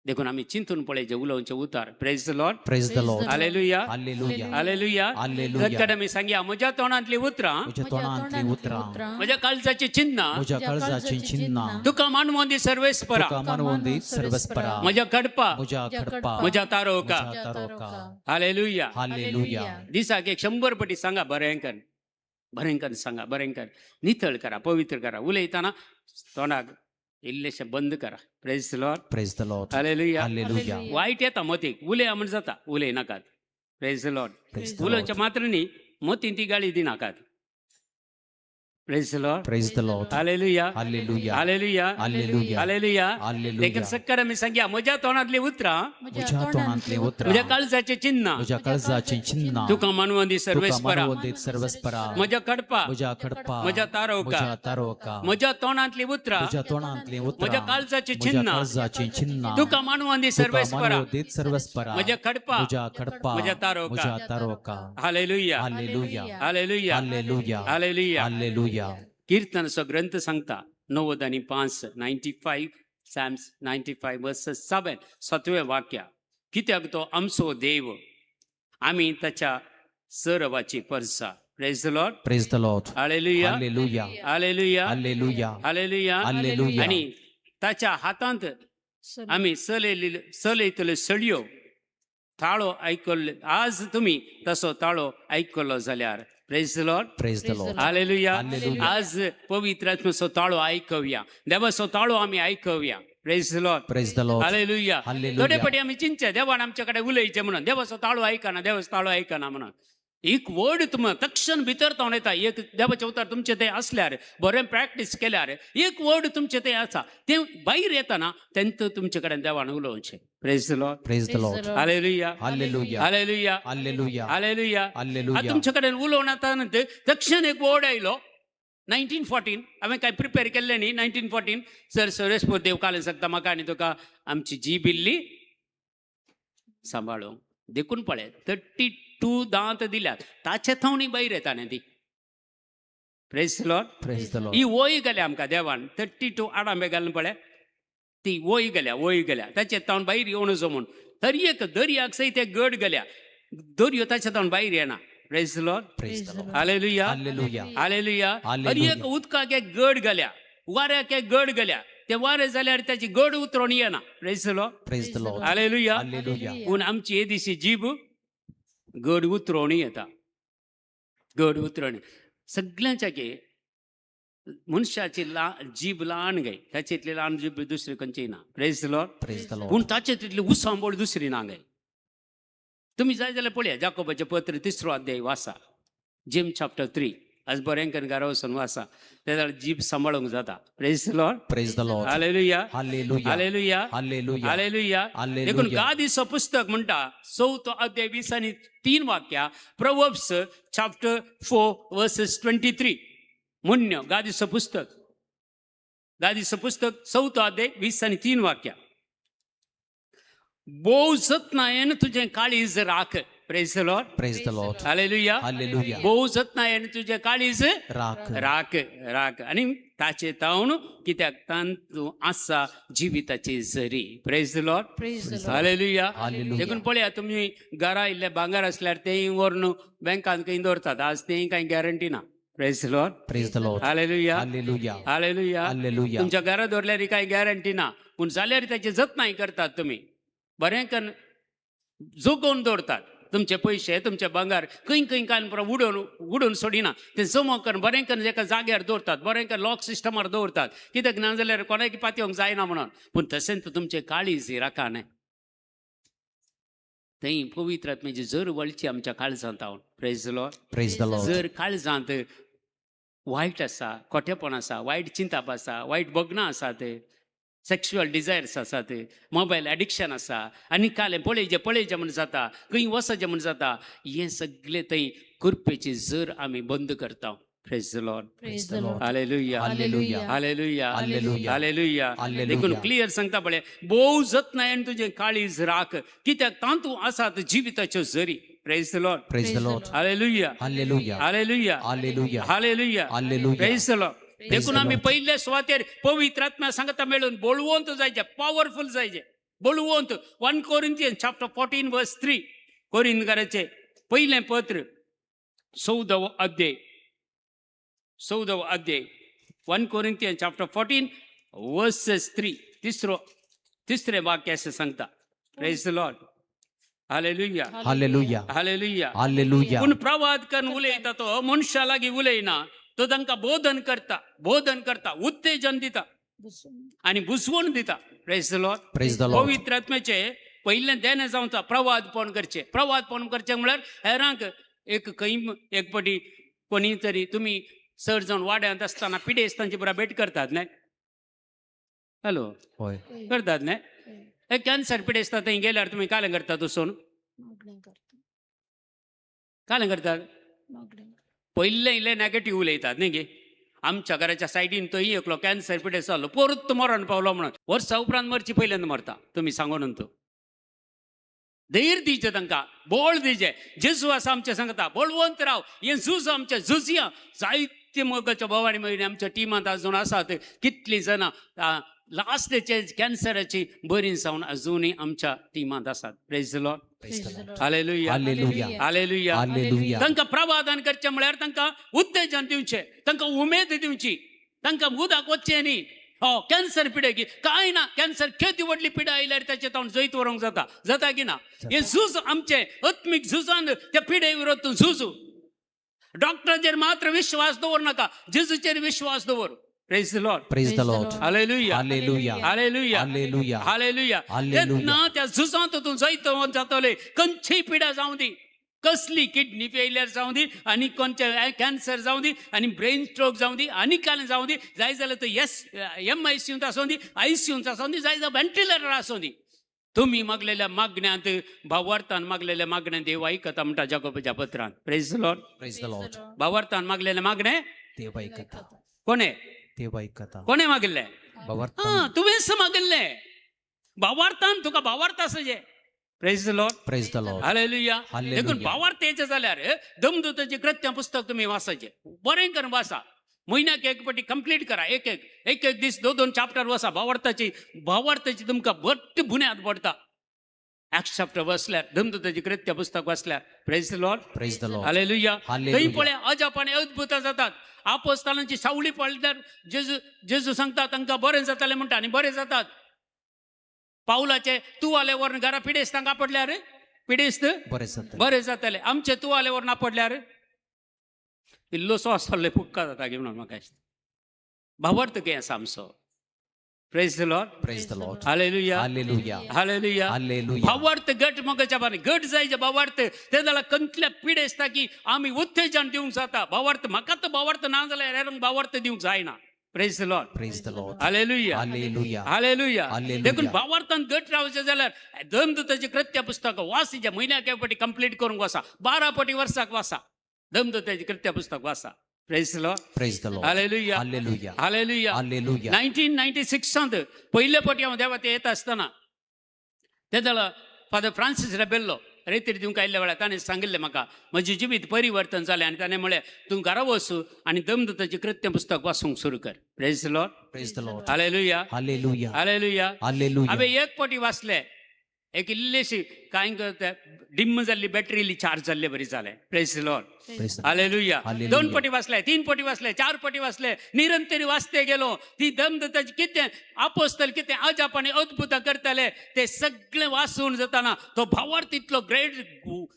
देखून आमी चिंतून पळयचें उलोवचें उतार. Praise the Lord. Praise the Lord. Hallelujah. Hallelujah. Hallelujah. Hallelujah. सगळे आमी सांगया, म्हज्या तोंडांतली उतरां, म्हज्या तोंडांतली उतरां, म्हज्या काळजाची चिन्नां, म्हज्या काळजाची चिन्नां तुका मानवोन दी सर्वेस्परा, तुका मानवोन दी सर्वेस्परा, म्हज्या कडपा, म्हज्या खडपा, म्हज्या तारोका. म्हज्या तारोका. हालेलुया. हालेलुया. दिसाक 100 पटी सांगा, बरें कर, बरें कर, सांगा बरें कर, नितळ करा, पवित्र करा. उलयतना तोंडाक इल्लेशें बंद करा. Praise the Lord. Praise the Lord. Hallelujah. Hallelujah. वायट येता मतीक, उलया म्हण जाता, उलय नाकात. Praise the Lord. Praise the Lord. उलोवचें मात्र न्ही, मतीन ती गाळी दिनाकात. Praise the Lord. Praise the Lord. Hallelujah. Hallelujah. Hallelujah. Hallelujah. Hallelujah. देखून Hallelujah. सक्कर आमी सांगया, म्हज्या तोंडांतली उतरां म्हज्या तोंडांतली उतरां म्हज्या काळजाचें चिन्नां म्हज्या काळजाचीं चिन्नां तुका मानवंदी तुका सर्वेस्परा, मानवून दीत सर्वस्परा, म्हज्या कडपा, म्हज्या खडपा, म्हज्या तारवका, म्हज्या तारवका, म्हज्या तोंडांतली उतरां म्हज्या तोंडांतली उतरां म्हज्या काळजाचीं म्हज्या चिन्नां काळजाचीं चिन्नां तुका मानवंदी तुका सर्वेस्परा, मानवून दीत सर्वस्परा, म्हज्या खडपा, म्हज्या खडपा, म्हज्या तारवका. म्हज्या तारवका. Hallelujah. Hallelujah. Hallelujah. Hallelujah. Hallelujah. Hallelujah. कीर्तनाचो ग्रंथ सांगता 95, 95, Psalms 95 verses 7, सातवें वाक्य, कित्याक तो आमचो देव, आमी ताच्या सरवाची परसा. Praise the Lord. Praise the Lord. Hallelujah. Hallelujah. Hallelujah. Hallelujah. Hallelujah. Hallelujah. आनी ताच्या हातांत आमी चलयतल्यो सळयो ताळो आयकल्ले, आज तुमी तसो ताळो आयकलो जाल्यार. Praise the Lord. Praise the Lord. Hallelujah. Hallelujah. आज पवित्र आत्म्याचो ताळो आयकवया, देवाचो ताळो आमी आयकवया. Praise the Lord. Praise the Lord. Hallelujah. Hallelujah. थोडे फावटी आमी चिंतचे देवान आमचे कडेन उलयचें म्हणून, देवाचो ताळो आयकना, देवाचो ताळो आयकना म्हणून. एक वर्ड तुम तक्षण भितर तावन येता, एक देवाचें उतर तुमचें तें आसल्यार, बरें प्रॅक्टीस केल्यार एक वर्ड तुमचें तें आसा, तें भायर येतना तेंत तुमचे कडेन देवान उलोवचें. Praise the Lord. Praise the Lord. Hallelujah. Hallelujah. Hallelujah. Hallelujah. Hallelujah. Hallelujah. तुमचे कडेन उलोवन आतां तक्षण एक वर्ड आयलो 1914, हांवें कांय प्रिपेर केल्लें न्ही. 1914 सर सर्वेस्पर देव काल सांगता म्हाका आनी तुका, आमची जीब इल्ली सांबाळूंक. देखून पळय 32 दांत दिल्यात, ताचे थवणी भायर येता न्ही ती. Praise the Lord. Praise the Lord. ही वय गेल्या आमकां देवान 32 आडांबे घालून पळय ती वय गेल्या, वय गेल्या ताचे तावन भायर येवनचो म्हूण. तरी एक दर्याक सयत ते गड गेल्या, दर्यो ताचे तावन भायर येना. Praise the Lord. Praise the Lord. Hallelujah. Hallelujah. Hallelujah. Hallelujah. हर एक उदकाक एक गड गेल्या, वाऱ्याक एक गड गेल्या, ते वारें जाल्यार ताची गड उतरोन येना. Praise the Lord. Praise the Lord. Hallelujah. Hallelujah. पूण आमची येदीशी जीब गड उतरोन येता, गड उतरोन सगळ्यांच्या गे मनशाची जीब ल्हान गे, ताचे इतली ल्हान जीब दुसरी खंयची ना. Praise the Lord. Praise the Lord. पूण ताचे तितली उसांबोळ दुसरी ना गे. तुमी जाय जाल्यार पळया जाकोबाचें पत्र 3 अध्याय वाचा, जेम चॅप्टर 3, आज बरें करून घरा वचून वाचा, ते जाल्यार जीब सांबाळूंक जाता. Praise the Lord. Praise the Lord. Hallelujah. Hallelujah. Hallelujah. Hallelujah. Hallelujah. Hallelujah. देखून गादीचो पुस्तक म्हणटा 4 अध्याय 20 आणि 3 वाक्या, Proverbs chapter 4 verses 23. म्हणण्यो गादीचो पुस्तक, गादीचो पुस्तक 4 अध्याय 20 आणि 3 वाक्या. भोव जतनायेन तुजें काळीज राख. Praise the Lord. Praise the Lord. Hallelujah. Hallelujah. भोव जतनायेन तुजें काळीज राख. राख, राख. आनी ताचे तावन कित्याक तांतू आसा जिविताची जरी. Praise the Lord. Praise the Lord. Hallelujah. Hallelujah. देखून पळया तुमी घरा इल्ले भांगर आसल्यार तेंय व्हरून बँकान खंय दवरतात, आज तेंय कांय गॅरंटी ना. Praise the Lord. Praise the Lord. Hallelujah. Hallelujah. Hallelujah. Hallelujah. तुमच्या घरा दवरल्यार कांय गॅरंटी ना, पूण जाल्यार ताची जतनाय करतात तुमी, बरें करून जोगोवन दवरतात तुमचे पयशे, तुमचे भांगर खंय खंय कांय पुरो उडोवन उडोवन सोडिना, ते जमो करून बरें करून एका जाग्यार दवरतात, बरें करून लॉक सिस्टमार दवरतात, कित्याक ना जाल्यार कोणाक पातयेवंक जायना म्हणून. पूण तशेंच तुमचें काळीज राखा न्हय, थंय पवित्र आत्म्याची जर वळची आमच्या काळजांत हांव. Praise the Lord. Praise the Lord. जर काळजांत वायट आसा, खोटेपण आसा, वायट चिंताप आसा, वायट बगनां आसात, सेक्शुअल डिजायर्स आसात, मोबायल एडिक्शन आसा, आनी कालें पळयचें पळयचें म्हूण जाता, खंय वचचें म्हूण जाता, हें सगळें थंय कृपेची जर आमी बंद करता. Praise the Lord. Praise the Lord. Hallelujah. Hallelujah. Hallelujah. Hallelujah. Hallelujah. Hallelujah. देखून क्लियर सांगता पळय, भोव जतनायेन तुजें काळीज राख, कित्याक तातूंत आसात जिविताच्यो जरी. Praise the Lord. Praise the Lord. Hallelujah. Hallelujah. Hallelujah. Hallelujah. Hallelujah. Hallelujah. Praise the Lord. देखून the आमी Lord. पयल्या सुवातेर पवित्र आत्म्या सांगता मेळून बळवंत जायचे, पावरफूल जायचे, बळवंत. 1 Corinthians chapter 14 verse 3, कोरिंदकाराचे पयलें पत्र 14वो अध्याय, 14वो अध्याय, 1 Corinthians chapter 14 verses 3, तिसरो तिसरें वाक्य अशें सांगता. Praise the Lord. Hallelujah. Hallelujah. Hallelujah. Hallelujah. पूण प्रवाद करून उलयता तो मनशा लागीं उलयना, तो तांकां बोधन करता, बोधन करता, उत्तेजन दिता आनी बुजवण दिता. Praise the Lord. Praise the Lord. पवित्र आत्म्याचे पयलें देणें जावन प्रवादपण करचें. प्रवादपण करचें म्हळ्यार हेरांक एक खंय एक पटी कोणी तरी तुमी चड जावन वाड्यांत आसतना पिडेस्तांची बरा भेट करतात न्हय? हॅलो? हय. करतात न्हय? हे कॅन्सर पिडेस्ता थंय गेल्यार तुमी कालें करतात वचून? मागणें करता. कालें करतात? मागणें. पयलें इल्लें नॅगेटीव उलयतात न्ही गे. आमच्या घराच्या सायडीन थंय एकलो कॅन्सर पिडेस्त जालो, परत मरण पावलो म्हणून. वर्सा उपरांत मरची पयल्यान मरता तुमी सांगून. तूं धैर्य दिवचें तांकां, बोळ दिवचें. जेजू आसा आमचें सांगता, बळवंत राव, हें झूज आमचें झुजया. जायते मोगाच्या भाव आनी भयणी आमच्या टिमांत अजून आसात. कितलीं जाणां लास्टचे कॅन्सराची बरी जावन अजुनूय आमच्या टिमांत आसात. Praise Lord. Praise the Lord. Hallelujah. Hallelujah. Hallelujah. Hallelujah. तांकां प्रवादान करचें म्हळ्यार तांकां उत्तेजन दिवचें, तांकां उमेद दिवची, तांकां उदक वचचें न्ही. हो कॅन्सर पिडे की कांय ना, कॅन्सर केदी व्हडली पिडा आयल्यार ताचे तावन जैत व्हरूंक जाता. जाता की ना? हें झूज आमचें आत्मीक झुजान त्या पिडे विरोध झुजू. डॉक्टराचेर मात्र विश्वास दवर नाका, जेजूचेर विश्वास दवर. Praise the Lord. Praise the Lord. Hallelujah. Hallelujah. Hallelujah. Hallelujah. Hallelujah. Hallelujah. तेन्ना त्या झुजांत तूं जैतवंत जातले. खंयची पिडा जावं दी, कसली किडनी फेलियर जावं दी, आनी कोणचे कॅन्सर जावं दी, आनी ब्रेन स्ट्रोक जावं दी, आनी कांय जावं दी, जाय जाल्यार तो एस एम I सीयूंत आसूं दी, I सीयूंत आसूं दी, जाय जाल्यार व्हेंटिलेटर आसूं दी, तुमी मागलेल्या मागण्यांत भावार्थान मागलेल्या मागण्यांत देव आयकता म्हणटा जाकोबाच्या पत्रान. Praise Lord. Praise the Lord. भावार्थान मागलेलें मागणें देव ऐकता. कोणें? देव ऐकता. कोणें मागिल्लें? भावार्थान. आं, तुवेंच मागिल्लें भावार्थान. तुका भावार्थ आसा जे. Praise Lord. Praise the Lord. Hallelujah. Hallelujah. देखून भावार्थ येयचें जाल्यार दमदूताचें कृत्यां पुस्तक तुमी वाचाचें. बरें करून वाचा. म्हयन्याक एक पटी कंप्लीट करा. एक एक एक एक दीस दोन दोन चाप्टर वाचा. भावार्थाची भावार्थाची तुमकां घट्ट बुन्याद पडटा एक्स चॅप्टर वाचल्यार, दमदूताचें कृत्य पुस्तक वाचल्यार. Praise Lord. Praise the Lord. Hallelujah. थंय हालेलुया. पळय अजाप आनी अद्भुतां जातात. आपोस्तालांची सावळी पडल्यार जेजू जेजू सांगता तांकां बरें जातालें म्हणटा आनी बरें जातात. पावलाचे तुवाले व्हरून घरा पिडेस्तांक आपडल्यार पिडेस्त बरें जातलें. बरें जातलें. आमचे तुवाले व्हरून आपडल्यार इल्लोसो आसलो पुक्का जाता की म्हणून म्हाका दिसता. भावार्थ कितें आसा आमचो? Praise the Lord. Praise the Lord. Hallelujah. Hallelujah. Hallelujah. Hallelujah. भावार्थ घट मगाच्या बारे घट जायचे भावार्थ ते जाल्यार कंतल्या पिडेस्ता की आमी उत्तेजन दिवंक जाता. भावार्थ म्हाका तर भावार्थ ना जाल्यार हेरांक भावार्थ दिवंक जायना. Praise the Lord. Praise the Lord. Hallelujah. Hallelujah. Hallelujah. Hallelujah. देखून भावार्थान घट रावचें जाल्यार दमदूताचें कृत्य पुस्तक वासीचें म्हयन्याक एक पटी कंप्लीट करूंक वाचा. 12 पटी वर्साक वाचा. दमदूताचें कृत्य पुस्तक वाचा. Praise Lord. Praise the Lord. Hallelujah. Hallelujah. Hallelujah. Hallelujah. 1996 पयले पटी हांव देवा ते येता आसतना ते जाल्यार फादर फ्रांसीस रेबेल्लो रेतीर दिवंक आयिल्ल्या वेळार ताणें सांगिल्लें म्हाका, म्हजें जिवीत परिवर्तन जालें. आनी ताणें म्हळें तूं घरा वच आनी दमदूताचें कृत्य पुस्तक वाचूंक सुरू कर. Praise Lord. Praise the Lord. Hallelujah. Hallelujah. Hallelujah. Hallelujah. हांवें एक पटी वाचलें, एक इल्लीशी कांय डिम्म जाल्ली बॅटरी इल्ली चार्ज जाल्ले बरी जालें. Praise Lord. Praise the Lord. Hallelujah. Hallelujah. 2 पटी वाचले, 3 पटी वाचले, 4 पटी वाचले, निरंतर वाचते गेलो. ती दमदताची कितें आपोस्तल कितें अजाप आनी अद्भुतां करताले ते सगळें वाचून जाताना तो भावार्थ इतलो ग्रेट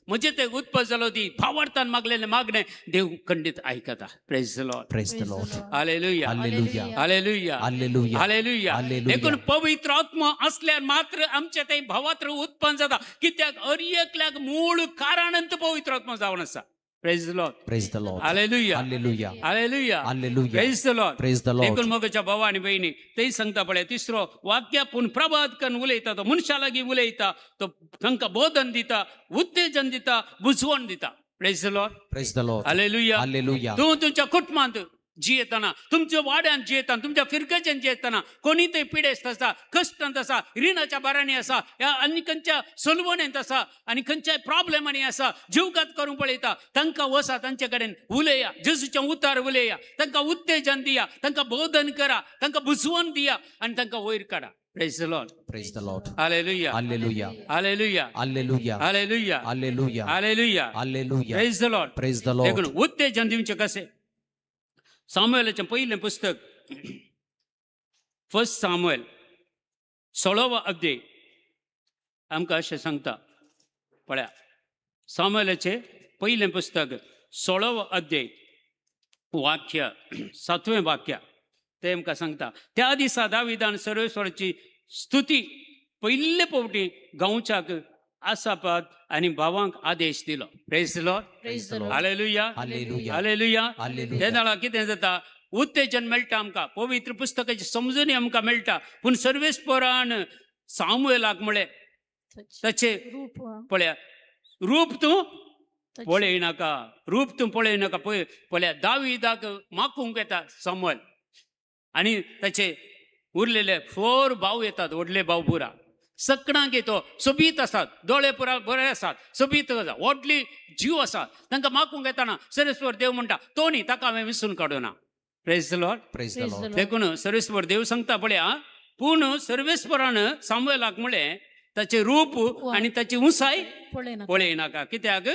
म्हजें ते उत्पन्न जालो. ती भावार्थान मागलेलें मागणें देव खंडीत आयकता. Praise Lord. Praise the Lord. Hallelujah. Hallelujah. Hallelujah. Hallelujah. Hallelujah. Hallelujah. देखून पवित्र आत्मो असल्यार मात्र आमचे ते भावार्थ उत्पन्न जाता. कित्याक हर एकल्याक मूळ कारणंत पवित्र आत्मो जावन आसा. Praise the Lord. Praise the Lord. Hallelujah. Hallelujah. Hallelujah. Hallelujah. Praise the Lord. Praise the Lord. देखून मोगाच्या भावा आनी भयणी तेय सांगता पळय तिसरो वाक्य पूण प्रभात करून उलयता. तो मनशा लागीं उलयता, तो तांकां बोधन दिता, उत्तेजन दिता, बुजवण दिता. Praise the Lord. Praise the Lord. Hallelujah. Hallelujah. तूं तुमच्या कुटुंबांत जियेतना, तुमच्या वाड्यांत जियेतना, तुमच्या फिरगजेन जियेतना कोणी थंय पिडेस्त आसा, कश्टांत आसा, रिणाच्या बारांनी आसा, ह्या आनी खंयच्या सलवणेंत आसा आनी खंयच्याय प्रॉब्लेमांनी आसा, जीवघात करूंक पळयता, तांकां वसा, तांचे कडेन उलया, जेजूचें उतार उलया, तांकां उत्तेजन दिया, तांकां बोधन करा, तांकां बुजवण दिया आनी तांकां वयर काडा. Praise the Lord. Praise the Lord. Hallelujah. Hallelujah. Hallelujah. Hallelujah. Hallelujah. Hallelujah. Hallelujah. Hallelujah. Praise the Lord. Praise the Lord. देखून उत्तेजन दिवचें कशें? सामुएलाचें पयलें पुस्तक फर्स्ट सामुएल 16वो अध्याय आमकां अशें सांगता. पळया सामुएलाचें पयलें पुस्तक 16वो अध्याय वाक्य 7वें वाक्य तें आमकां सांगता. त्या दिसा दाविदान सर्वेश्वराची स्तुती पयले फावटी गांवच्याक आसापाक आनी भावांक आदेश दिलो. Praise the Lord. Praise the Lord. Hallelujah. Hallelujah. Hallelujah. Hallelujah. तेन्ना कितें जाता, उत्तेजन मेळटा आमकां, पवित्र पुस्तकाची समजून आमकां मेळटा. पूण सर्वेस्परान सामुएलाक म्हळें ताचें रूप पळया रूप तूं पळयनाका, रूप तूं पळयनाका. पळय पळया दावीदाक माकूंक येता सामुएल आनी ताचे उरलेले 4 भाव येतात, व्हडले भाव पुरा सकणांक येतो, सोबीत आसात, दोळे पुरा बरे आसात, सोबीत आसा, व्हडली जीव आसा, तांकां माकूंक येताना सर्वेस्पर देव म्हणटा तो न्ही, ताका हांवें विसून काडूना. Praise the Lord. Praise the Lord. देखून सर्वेस्पर देव सांगता पळया, पूण सर्वेस्परान सामुएलाक म्हळें ताचें रूप आनी ताची उंचाय पळयनाका. कित्याक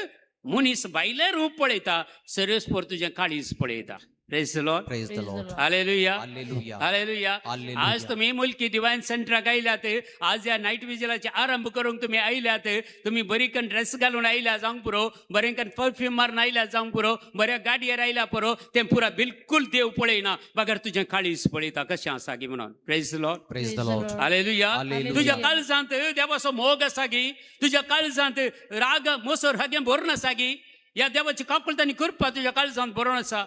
मनीस भायलें रूप पळयता, सर्वेस्पर तुजें काळीज पळयता. Praise the Lord. Praise the Lord. Hallelujah. Hallelujah. Hallelujah. आज तुम्ही मुलकी डिवायन सेंटराक आयल्यात, आज ह्या नायट विजिलाचे आरंभ करूंक तुमी आयल्यात. तुमी बरी कन ड्रेस घालून आयल्या जावंक पुरो, बरें कन परफ्यूम मारून आयल्या जावंक पुरो, बऱ्या गाडयेर आयल्या पुरो, तें पुरा बिलकुल देव पळयना, बगर तुजें काळीज पळयता कशें आसा गी म्हणून. Praise the Lord. Praise the Lord. Hallelujah. तुज्या काळजांत देवाचो मोग आसा गी, तुज्या काळजांत राग मोसर हागें भरून आसा गी, ह्या देवाची काकुळट आनी कृपा तुज्या काळजांत भरून आसा.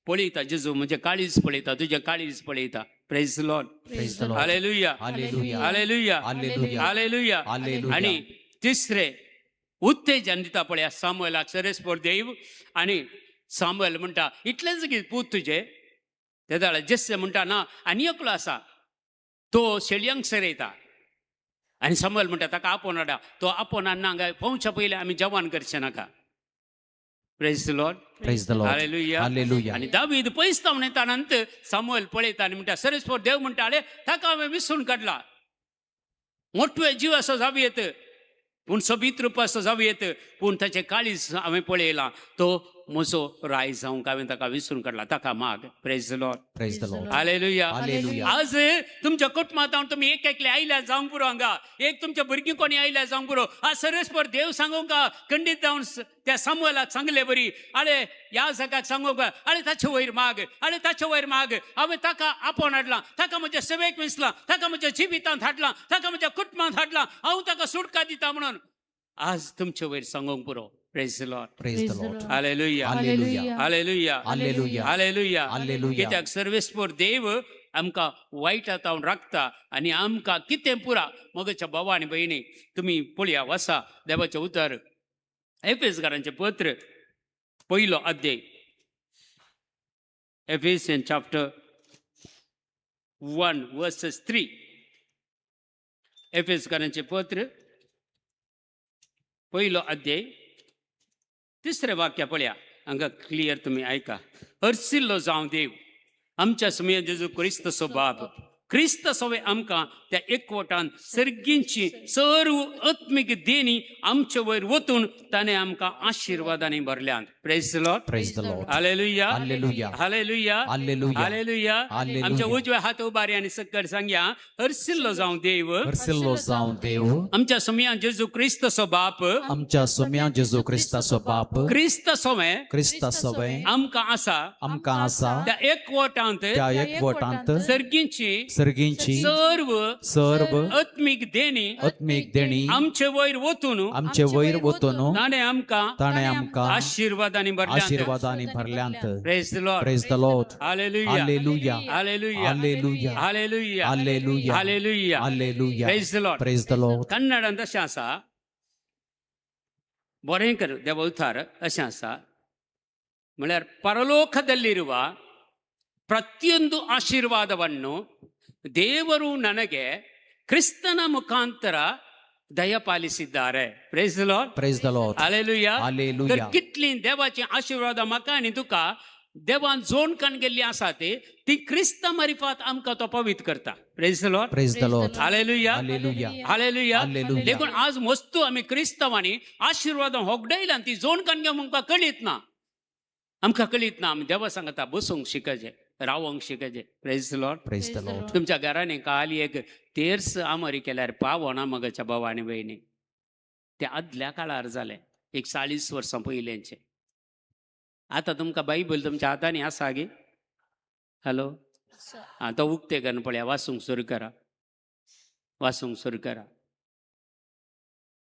पळयता जेजू म्हणजे काळीज पळयता, तुजें काळीज पळयता. Praise the Lord. Praise the Lord. Hallelujah. Hallelujah. Hallelujah. Hallelujah. Hallelujah. Hallelujah. आनी तिसरे उत्तेजन दिता पळया सामुएलाक सर्वेस्पर देव. आनी सामुएल म्हणटा इतलेंच गी पूत तुजे. तेदाळ जेसे म्हणटा ना आनी एकलो आसा तो शेळयांक सरयता. आनी सामुएल म्हणटा ताका आपोवन हाडा, तो आपोवन हाडना हांगा पोवच्या पयलीं आमी जेवण करचें नाका. Praise the Lord. Praise the Lord. Hallelujah. Hallelujah. आनी दावीद पयस जावन येता नंतर सामुएल पळयता आनी म्हणटा सर्वेस्पर देव म्हणटाले ताका हांवें विसरून काडला. मोटवे जीव असो जावं येत, पूण सोबीत रूप असो जावं येत, पूण ताचें काळीज हांवें पळयलां, तो म्हजो राय जावंक हांवें ताका विसरून काडला, ताका माग. Praise the Lord. Praise the Lord. Hallelujah. Hallelujah. आज तुमच्या कुटुंबांत तुमी एक एकले आयल्या जावंक पुरो, हांगा एक तुमच्या भुरगीं कोणी आयल्या जावंक पुरो. आज सर्वेस्पर देव सांगूंक खंडीत जावन त्या सामुएलाक सांगले बरी, आळे ह्या जाग्याक सांगूंक, आळे ताचे वयर माग, आळे ताचे वयर माग, हांवें ताका आपोवन हाडलां, ताका म्हज्या सेवेक विसलां, ताका म्हज्या जिवितांत हाडलां, ताका म्हज्या कुटुंबांत हाडलां, हांव ताका सुटका दिता म्हणून आज तुमचे वयर सांगूंक पुरो. Praise the Lord. Praise the Lord. Hallelujah. Hallelujah. Hallelujah. Hallelujah. Hallelujah. Hallelujah. कित्याक सर्वेस्पर देव आमकां वायटा तावन राखता आनी आमकां कितें पुरा. मगच्या भावा आनी भयणी तुमी पळया वसा देवाचें उतर एफेसकारांचें पत्र पयलो अध्याय, Ephesians chapter 1 verses 3. एफेसकारांचें पत्र पयलो अध्याय तिसरें वाक्य पळया, हांगा क्लियर तुमी आयका. हरसिल्लो जावं देव आमच्या सुमया जेजू क्रिस्तचो बाप, क्रिस्त सवे आमकां त्या एकवटान सर्गींची सर्व आत्मीक देणी आमचे वयर वतून ताणें आमकां आशिर्वादांनी भरल्यात. Praise the Lord. Praise the Lord. Hallelujah. Hallelujah. Hallelujah. Hallelujah. Hallelujah. Hallelujah. आमच्या उजव्या हात उबारी आनी सकयल सांगया, हरसिल्लो जावं देव हरसिल्लो जावं देव आमच्या सुमया जेजू क्रिस्तचो बाप, आमच्या सुम्या जेजू क्रिस्ताचो बाप, क्रिस्त सवे क्रिस्ता सवे आमकां आसा आमकां आसा त्या एकवटांत त्या एकवटांत सर्गींची सर्गींची सर्व सर्व आत्मीक देणी आत्मीक देणी आमचे वयर वतून आमचे वयर वतून ताणें आमकां ताणें आमकां आशिर्वादांनी भरल्यात. आशिर्वादांनी भरल्यांत. Praise the Lord. Praise the Lord. Hallelujah. Hallelujah. Hallelujah. Hallelujah. Hallelujah. Hallelujah. Hallelujah. Hallelujah. Praise the Lord. Praise the Lord. कन्नडांत अशें आसा, बरें कर देवा उतार अशें आसा, म्हळ्यार ಪರಲೋಕದಲ್ಲಿರುವ ಪ್ರತಿಯೊಂದು ಆಶೀರ್ವಾದವನ್ನು ದೇವರು ನನಗೆ ಕ್ರಿಸ್ತನ ಮುಖಾಂತರ ದಯಪಾಲಿಸಿದ್ದಾರೆ. Praise the Lord. Praise the Lord. Hallelujah. Hallelujah. तर कितली देवाची आशिर्वाद म्हाका आनी तुका देवान जोडकान गेल्ली आसा ती क्रिस्ता मारिफात आमकां तो पवित्र करता. Praise the Lord. Praise the Lord. Hallelujah. Hallelujah. Hallelujah. Hallelujah. देखून आज वस्तू आमी क्रिस्तांवांनी आशिर्वाद होगडायला ती जोडकान घेवंक आमकां कळीत ना, आमकां कळीत ना. आमी देवा सांगता बसूंक शिकचे, रावंक शिकचे. Praise the Lord. Praise the Lord. तुमच्या घरांनी काल एक तेर्स आमरी केल्यार पावना मगच्या भावा आनी भयणी, ते आदल्या काळार जालें, एक 40 वर्सां पयलेंचें. आतां तुमकां बायबल तुमच्या हातांनी आसा गे? हॅलो, आं, तो उक्ते करून पळया, वाचूंक सुरू करा, वाचूंक सुरू करा.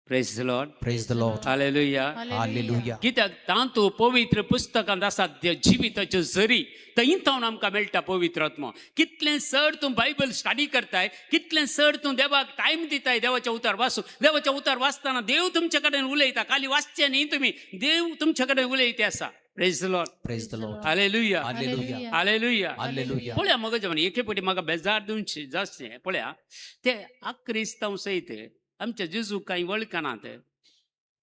Praise the Lord. Praise the Lord. Hallelujah. Hallelujah. कित्याक तातूंत पवित्र पुस्तकांत आसा जिविताच्यो जरी थंय थावन आमकां मेळटा पवित्र आत्मो. कितलें चड तूं बायबल स्टडी करताय, कितलें चड तूं देवाक टायम दिताय, देवाचें उतर वाचूं, देवाचें उतर वाचतना देव तुमचे कडेन उलयता. खाली वाचचें न्ही तुमी, देव तुमचे कडेन उलयता आसा. Praise the Lord. Praise the Lord. Hallelujah. Hallelujah. Hallelujah. Hallelujah. पळया मगो जेवण एके फावटी म्हाका बेजार दिवची जास्त पळया ते आक्रिस्तांव सयत आमच्या जेजूक कांय वळखनात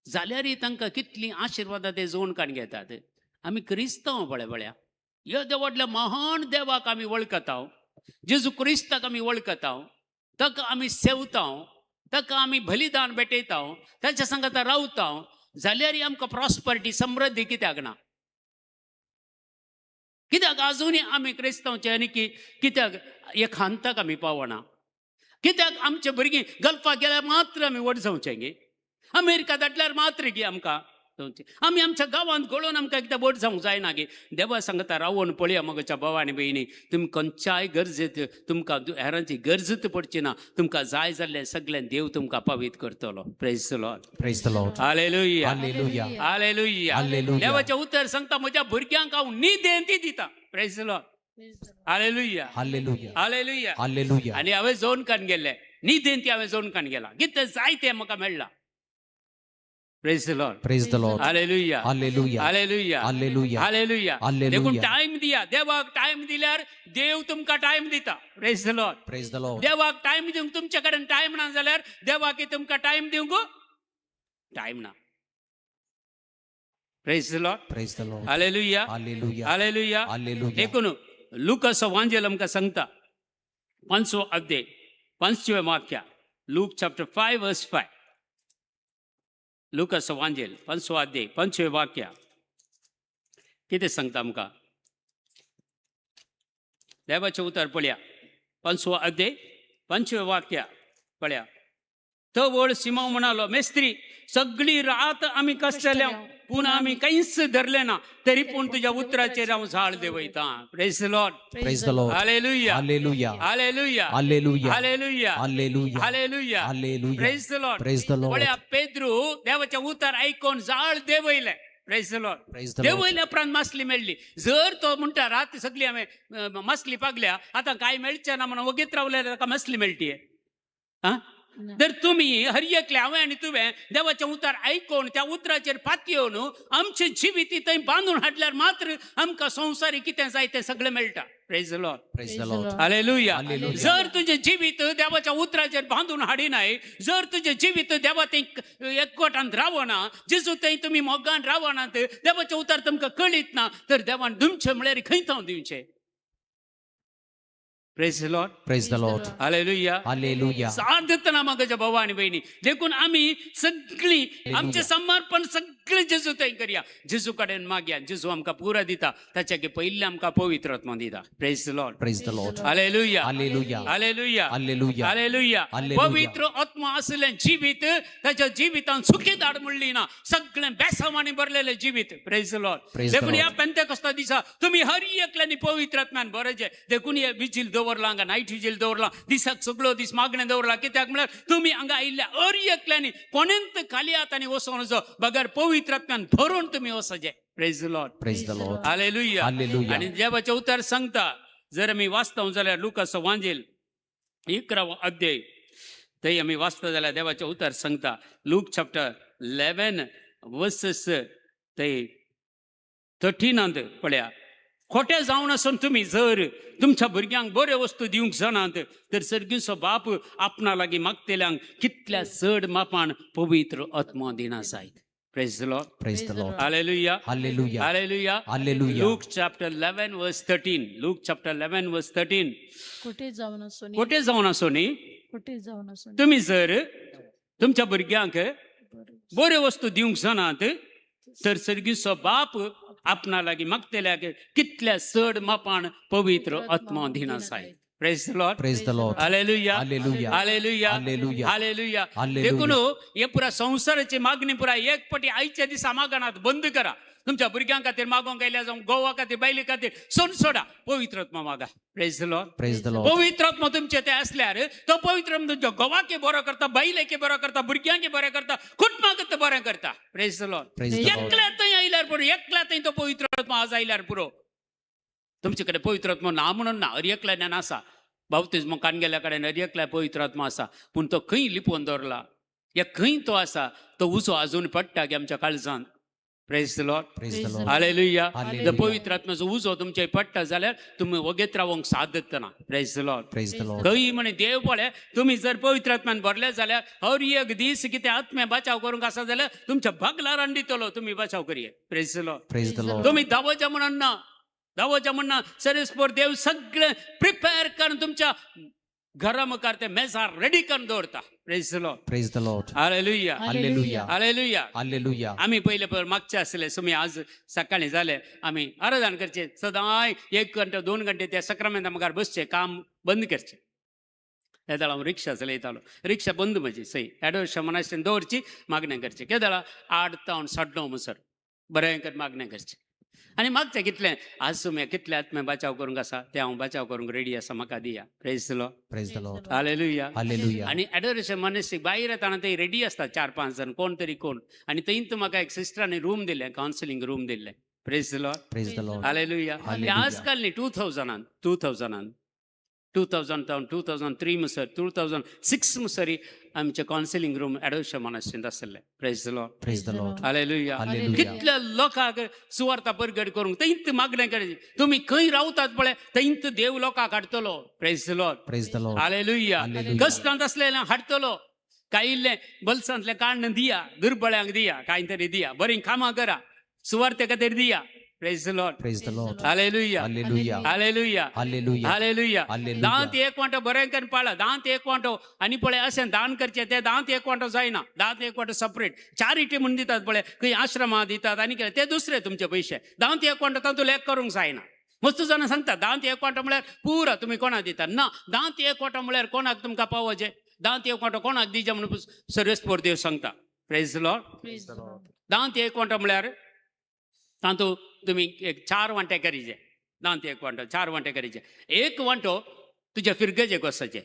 जाल्यारय तांकां कितलीं आशिर्वादां ते जोड काडून घेतात. आमी क्रिस्तांव पळय पळया येद्या व्हडल्या महान देवाक आमी वळखता, जेजू क्रिस्ताक आमी वळखता, ताका आमी सेवता, ताका आमी बलिदान भेटयता, ताच्या सांगाता रावता, जाल्यारय आमकां प्रॉस्पर्टी समृद्धी कित्याक ना? कित्याक आजुनूय आमी क्रिस्तांवचे आनी की कित्याक एकांताक आमी पावना? कित्याक आमचे भुरगीं गल्फाक गेल्यार मात्र आमी व्हड जावचें गे, अमेरिका धाडल्यार मात्र गे आमकां जावचें, आमी आमच्या गांवांत गळोवन आमकां कित्याक व्हड जावंक जायना गे? देवा सांगता रावोन पळया मगोच्या भावा आनी भयणी, तुमी खंयच्याय गरजेत तुमकां हेरांची गरजूच पडची ना, तुमकां जाय जाल्लें सगळें देव तुमकां पावीत करतलो. Praise the Lord. Praise the Lord. Hallelujah. Hallelujah. Hallelujah. Hallelujah. देवाचें उतर सांगता म्हज्या भुरग्यांक हांव न्हिदेंती दिता. Praise the Lord. Hallelujah. Hallelujah. Hallelujah. Hallelujah. आनी हांवें जोन कान गेल्लें न्हिदेंती हांवें जोन कान गेला, कितें जाय तें म्हाका मेळ्ळां. Praise the Lord. Praise the Lord. Hallelujah. Hallelujah. Hallelujah. Hallelujah. Hallelujah. Hallelujah. देखून टायम दिया, देवाक टायम दिल्यार देव तुमकां टायम दिता. Praise the Lord. Praise the Lord. देवाक टायम दिवंक तुमचे कडेन टायम ना जाल्यार देवाक तुमकां टायम दिवंक टायम ना. Praise the Lord. Praise the Lord. Hallelujah. Hallelujah. Hallelujah. Hallelujah. देखून लुकास वांजेल आमकां सांगता 5 अध्याय 5 वाक्य, लूक चॅप्टर 5 वर्स 5. लुकास वांजेल 5 अध्याय 5 वाक्य कितें सांगता आमकां? देवाचें उतर पळया, 5 अध्याय 5 वाक्य पळया. तो व्हड सिमांव म्हणालो, मेस्त्री सगळी रात आमी कश्टल्या पूण आमी कांयच धरलें ना, तरी पूण तुज्या उतराचेर हांव झाड देंवयतां. Praise the Lord. Praise the Lord. Hallelujah. Hallelujah. Hallelujah. Hallelujah. Hallelujah. Hallelujah. Hallelujah. Hallelujah. Praise the Lord. Praise the Lord. पळया पेद्रू देवाचें उतर आयकून जाळ देंवयलें. Praise the Lord. Praise the Lord. देंवयल्या उपरांत मासली मेळ्ळी. जर तो म्हणटा रात सगळी हांवें मासली पागल्या, आतां कांय मेळचें ना म्हणून वगीत रावल्यार ताका मासली मेळटी. आं, तर तुमी हर एकले हांवें आनी तुवें देवाचें उतर आयकून त्या उतराचेर पातयेवन आमचें जिवीत थंय बांदून हाडल्यार मात्र आमकां संवसारी कितें जाय तें सगळें मेळटा. Praise the Lord. Praise the Lord. Hallelujah. Hallelujah. जर तुजें जिवीत देवाच्या उतराचेर बांदून हाडिनाय, जर तुजें जिवीत देवा थंय एकवटान रावना, जेजू थंय तुमी मोगान रावनात, देवाचें उतर तुमकां कळीत ना, तर देवान दिवचें म्हळ्यार खंय थावन दिवचें? Praise the Lord. Praise the Lord. Hallelujah. Hallelujah. साधतना म्हज्या भावा आनी भयणी, देखून आमी सगळीं आमचें समर्पण सगळें जेजू थंय करया, जेजू कडेन मागया, जेजू आमकां पुरो दिता, ताच्या पयलीं आमकां पवित्र आत्मा दिता. Praise the Lord. Praise the Lord. Hallelujah. Hallelujah. Hallelujah. Hallelujah. Hallelujah. Hallelujah. पवित्र आत्मा आसलें जिवीत ताच्या जिवितान सुखी धाड म्हणली ना, सगळें बेसावांनी भरलेलें जिवीत. Praise the Lord. Praise the देखून Lord. ह्या पेंतेकोस्ता दिसा तुमी हर एकल्यांनी पवित्र आत्म्यान बरें, देखून हे विजील दवरलां, हांगा नायट विजील दवरलां, दिसाक सगळो दीस मागणें दवरलां. कित्याक म्हळ्यार तुमी हांगा आयिल्ल्या हर एकल्यांनी कोणेंत खाली हातांनी वचों नजो, बगर पवित्र आत्म्यान भरून तुमी वचचें. Praise the Lord. Praise the Lord. Hallelujah. Hallelujah. आनी देवाचें उतर सांगता, जर आमी वाचता जाल्यार लुकास वांजेल 11 अध्याय थंय आमी वाचता जाल्यार देवाचें उतर सांगता, लूक चॅप्टर 11 वर्सेस थंय 13 पळया, खोटे जावन आसून तुमी जर तुमच्या भुरग्यांक बऱ्यो वस्तू दिवंक जाणात, तर सर्गीचो बाप आपणा लागीं मागतल्यांक कितल्या चड मापान पवित्र आत्मा दिना जायत. Praise the Lord. Praise the Lord. Hallelujah. Hallelujah. Hallelujah. Hallelujah. Luke chapter 11 verse 13. Luke chapter 11 verse 13. कुठे जाऊन असो कोठे जावन आसूं न्ही, कुठे जाऊन असो तुमी जर तुमच्या भुरग्यांक बऱ्यो वस्तू दिवंक जाणात, तर सर्गीचो बाप आपणा लागीं मागतल्याक कितल्या चड मापान पवित्र आत्मा दिना जायत. Praise the Lord. Praise the Lord. Hallelujah. Hallelujah. Hallelujah. Hallelujah. Hallelujah. Hallelujah. देखून हे पुरा संवसाराची मागणी पुरा एक पटी आयच्या दिसा मागणात बंद करा. तुमच्या भुरग्यां खातीर मागोंक आयल्या जावं गोवा खातीर बायले खातीर सोन सोडा, पवित्र आत्मा मागा. Praise the Lord. Praise the Lord. पवित्र आत्मा तुमचे ते असल्यार तो पवित्र आत्मा तुमच्या गोवाके बरो करता, बायलेके बरो करता, भुरग्यांके बरें करता, कुटुंबाक बरें करता. Praise the Lord. Praise the Lord. एकल्या थंय आयल्यार पुरो, एकल्या थंय तो पवित्र आत्मा आज आयल्यार पुरो. तुमचे कडेन पवित्र आत्मा ना म्हणून ना, हर एकल्या ज्ञान आसा. बाप्तिज्म कान गेल्या कडेन हर एकल्या पवित्र आत्मा आसा, पूण तो खंय लिपोवन दवरला या खंय तो आसा तो उजो आजून पडटा की आमच्या काळजान. Praise the Lord. Praise the Lord. Hallelujah. Hallelujah. पवित्र आत्म्याचो उजो तुमचे पडटा जाल्यार तुमी वगेत रावंक साथ दितना. Praise the Lord. Praise the Lord. खंय म्हणे देव पळय, तुमी जर पवित्र आत्म्यान भरले जाल्यार हर एक दीस कितें आत्म्या बचाव करूंक आसा जाल्यार तुमच्या भागलार दितलो, तुमी बचाव करये. Praise the Lord. Praise the Lord. तुमी दावोच्या म्हणून ना, दावोच्या म्हणना सरेस्पोर देव सगळें प्रिपेर करून तुमच्या घरा मुखार ते मेजार रेडी करून दवरता. Praise the Lord. Praise the Lord. Hallelujah. Hallelujah. Hallelujah. Hallelujah. आमी पयले पयर मागचे आसले सुमी आज सकाळी जाले आमी आराधन करचे सदांय 1 घंटो 2 घंटे त्या सक्रामेंता मुखार बसचे, काम बंद करचें. तेदाळ हांव रिक्षा चलयतालो, रिक्षा बंद म्हजी सई एडोर्शा मनाशेन दवरची, मागणें करचें. केदाळा 8 तावन 9:30 म्हणसर बरें कर मागणें करचें. आनी मागचें कितलें आज सुमे कितले आत्मे बचाव करूंक आसा तें हांव बचाव करूंक रेडी आसा, म्हाका दिया. Praise the Lord. Praise the Lord. Hallelujah. Hallelujah. आनी एडोरेशन मनीस भायर येताना थंय रेडी आसता 4-5 जाण कोण तरी कोण. आनी थंय म्हाका एक सिस्टरांनी रूम दिलें, कावन्सिलींग रूम दिल्लें. Praise the Lord. Praise the Lord. Hallelujah. Hallelujah. आजकाल न्ही 2000 2003 म्हणसर 2006 म्हणसर आमचें कावन्सिलींग रूम एडोरेशन मॉनास्ट्रींत आसलें. Praise the Lord. Praise the Lord. Hallelujah. Hallelujah. कितल्या लोकांक सुवार्ता परगट करूंक थंयच मागणें करचें. तुमी खंय रावतात पळय थंयच देव लोकांक हाडटलो. Praise the Lord. Praise the Lord. Hallelujah. Hallelujah. कश्टांत आसलेलें हाडटलो, कांय इल्लें बलसांतलें काडून दिया, दुर्बळ्यांक दिया, कांय तरी दिया, बरीं कामां करा, सुवार्ते खातीर दिया. Praise the Lord. Praise the Lord. Hallelujah. Hallelujah. Hallelujah. Hallelujah. Hallelujah. Hallelujah. दांत एक वांटो बरें करून पाळा, दांत एक वांटो. आनी पळय अशें दान करचें तें दांत एक वांटो जायना, दांत एक वांटो सपरेट चॅरिटी म्हूण दितात पळय, खंय आश्रमां दितात आनी कितें ते दुसरे तुमचे पयशे. दांत एक वांटो तातूंत लेख करूंक जायना. मस्त जाणां सांगता दांत एक वांटो म्हळ्यार पुरो तुमी कोणाक दितात ना. दांत एक वांटो म्हळ्यार कोणाक तुमकां पावोचें, दांत एक वांटो कोणाक दिजे म्हणून सर्वेस्पोर देव सांगता. Praise the Lord. Praise the Lord. दांत एक वांटो म्हळ्यार तातूंत तुमी एक 4 वांटे करीचे, दांत एक वांटो 4 वांटे करीचे. एक वांटो तुज्या फिरगेजेक वचचें.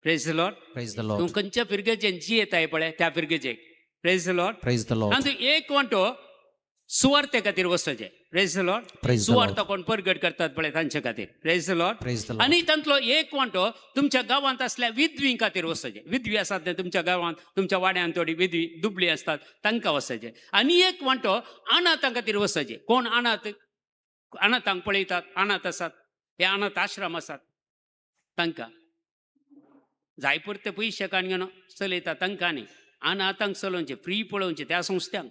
Praise the Lord. Praise the तूं Lord. खंयच्या फिरगेजेन जियेताय पळय त्या फिरगेजेक. Praise the Lord. Praise the Lord. तातूंत एक वांटो सुवार्ते खातीर वचचें. Praise the Lord. Praise the Lord. सुवार्थ कोण परगट करतात पळय तांचे खातीर. Praise the Lord. Praise the Lord. आनी तांतलो एक वांटो तुमच्या गांवांत आसल्या विधवीं खातीर वचचें. विधवी आसात ते तुमच्या गांवांत, तुमच्या वाड्यांत थोडी विधवी दुबळी आसतात तांकां वचचें. आनी एक वांटो अनाथां खातीर वचचें. कोण अनाथ, अनाथांक पळयतात, अनाथ आसात, हे अनाथ आश्रम आसात तांकां जाय पुरते पयशे काडून घेवन चलयतात तांकां न्ही, अनाथांक चलोवचें, फ्री पळोवचें त्या संस्थ्यांक.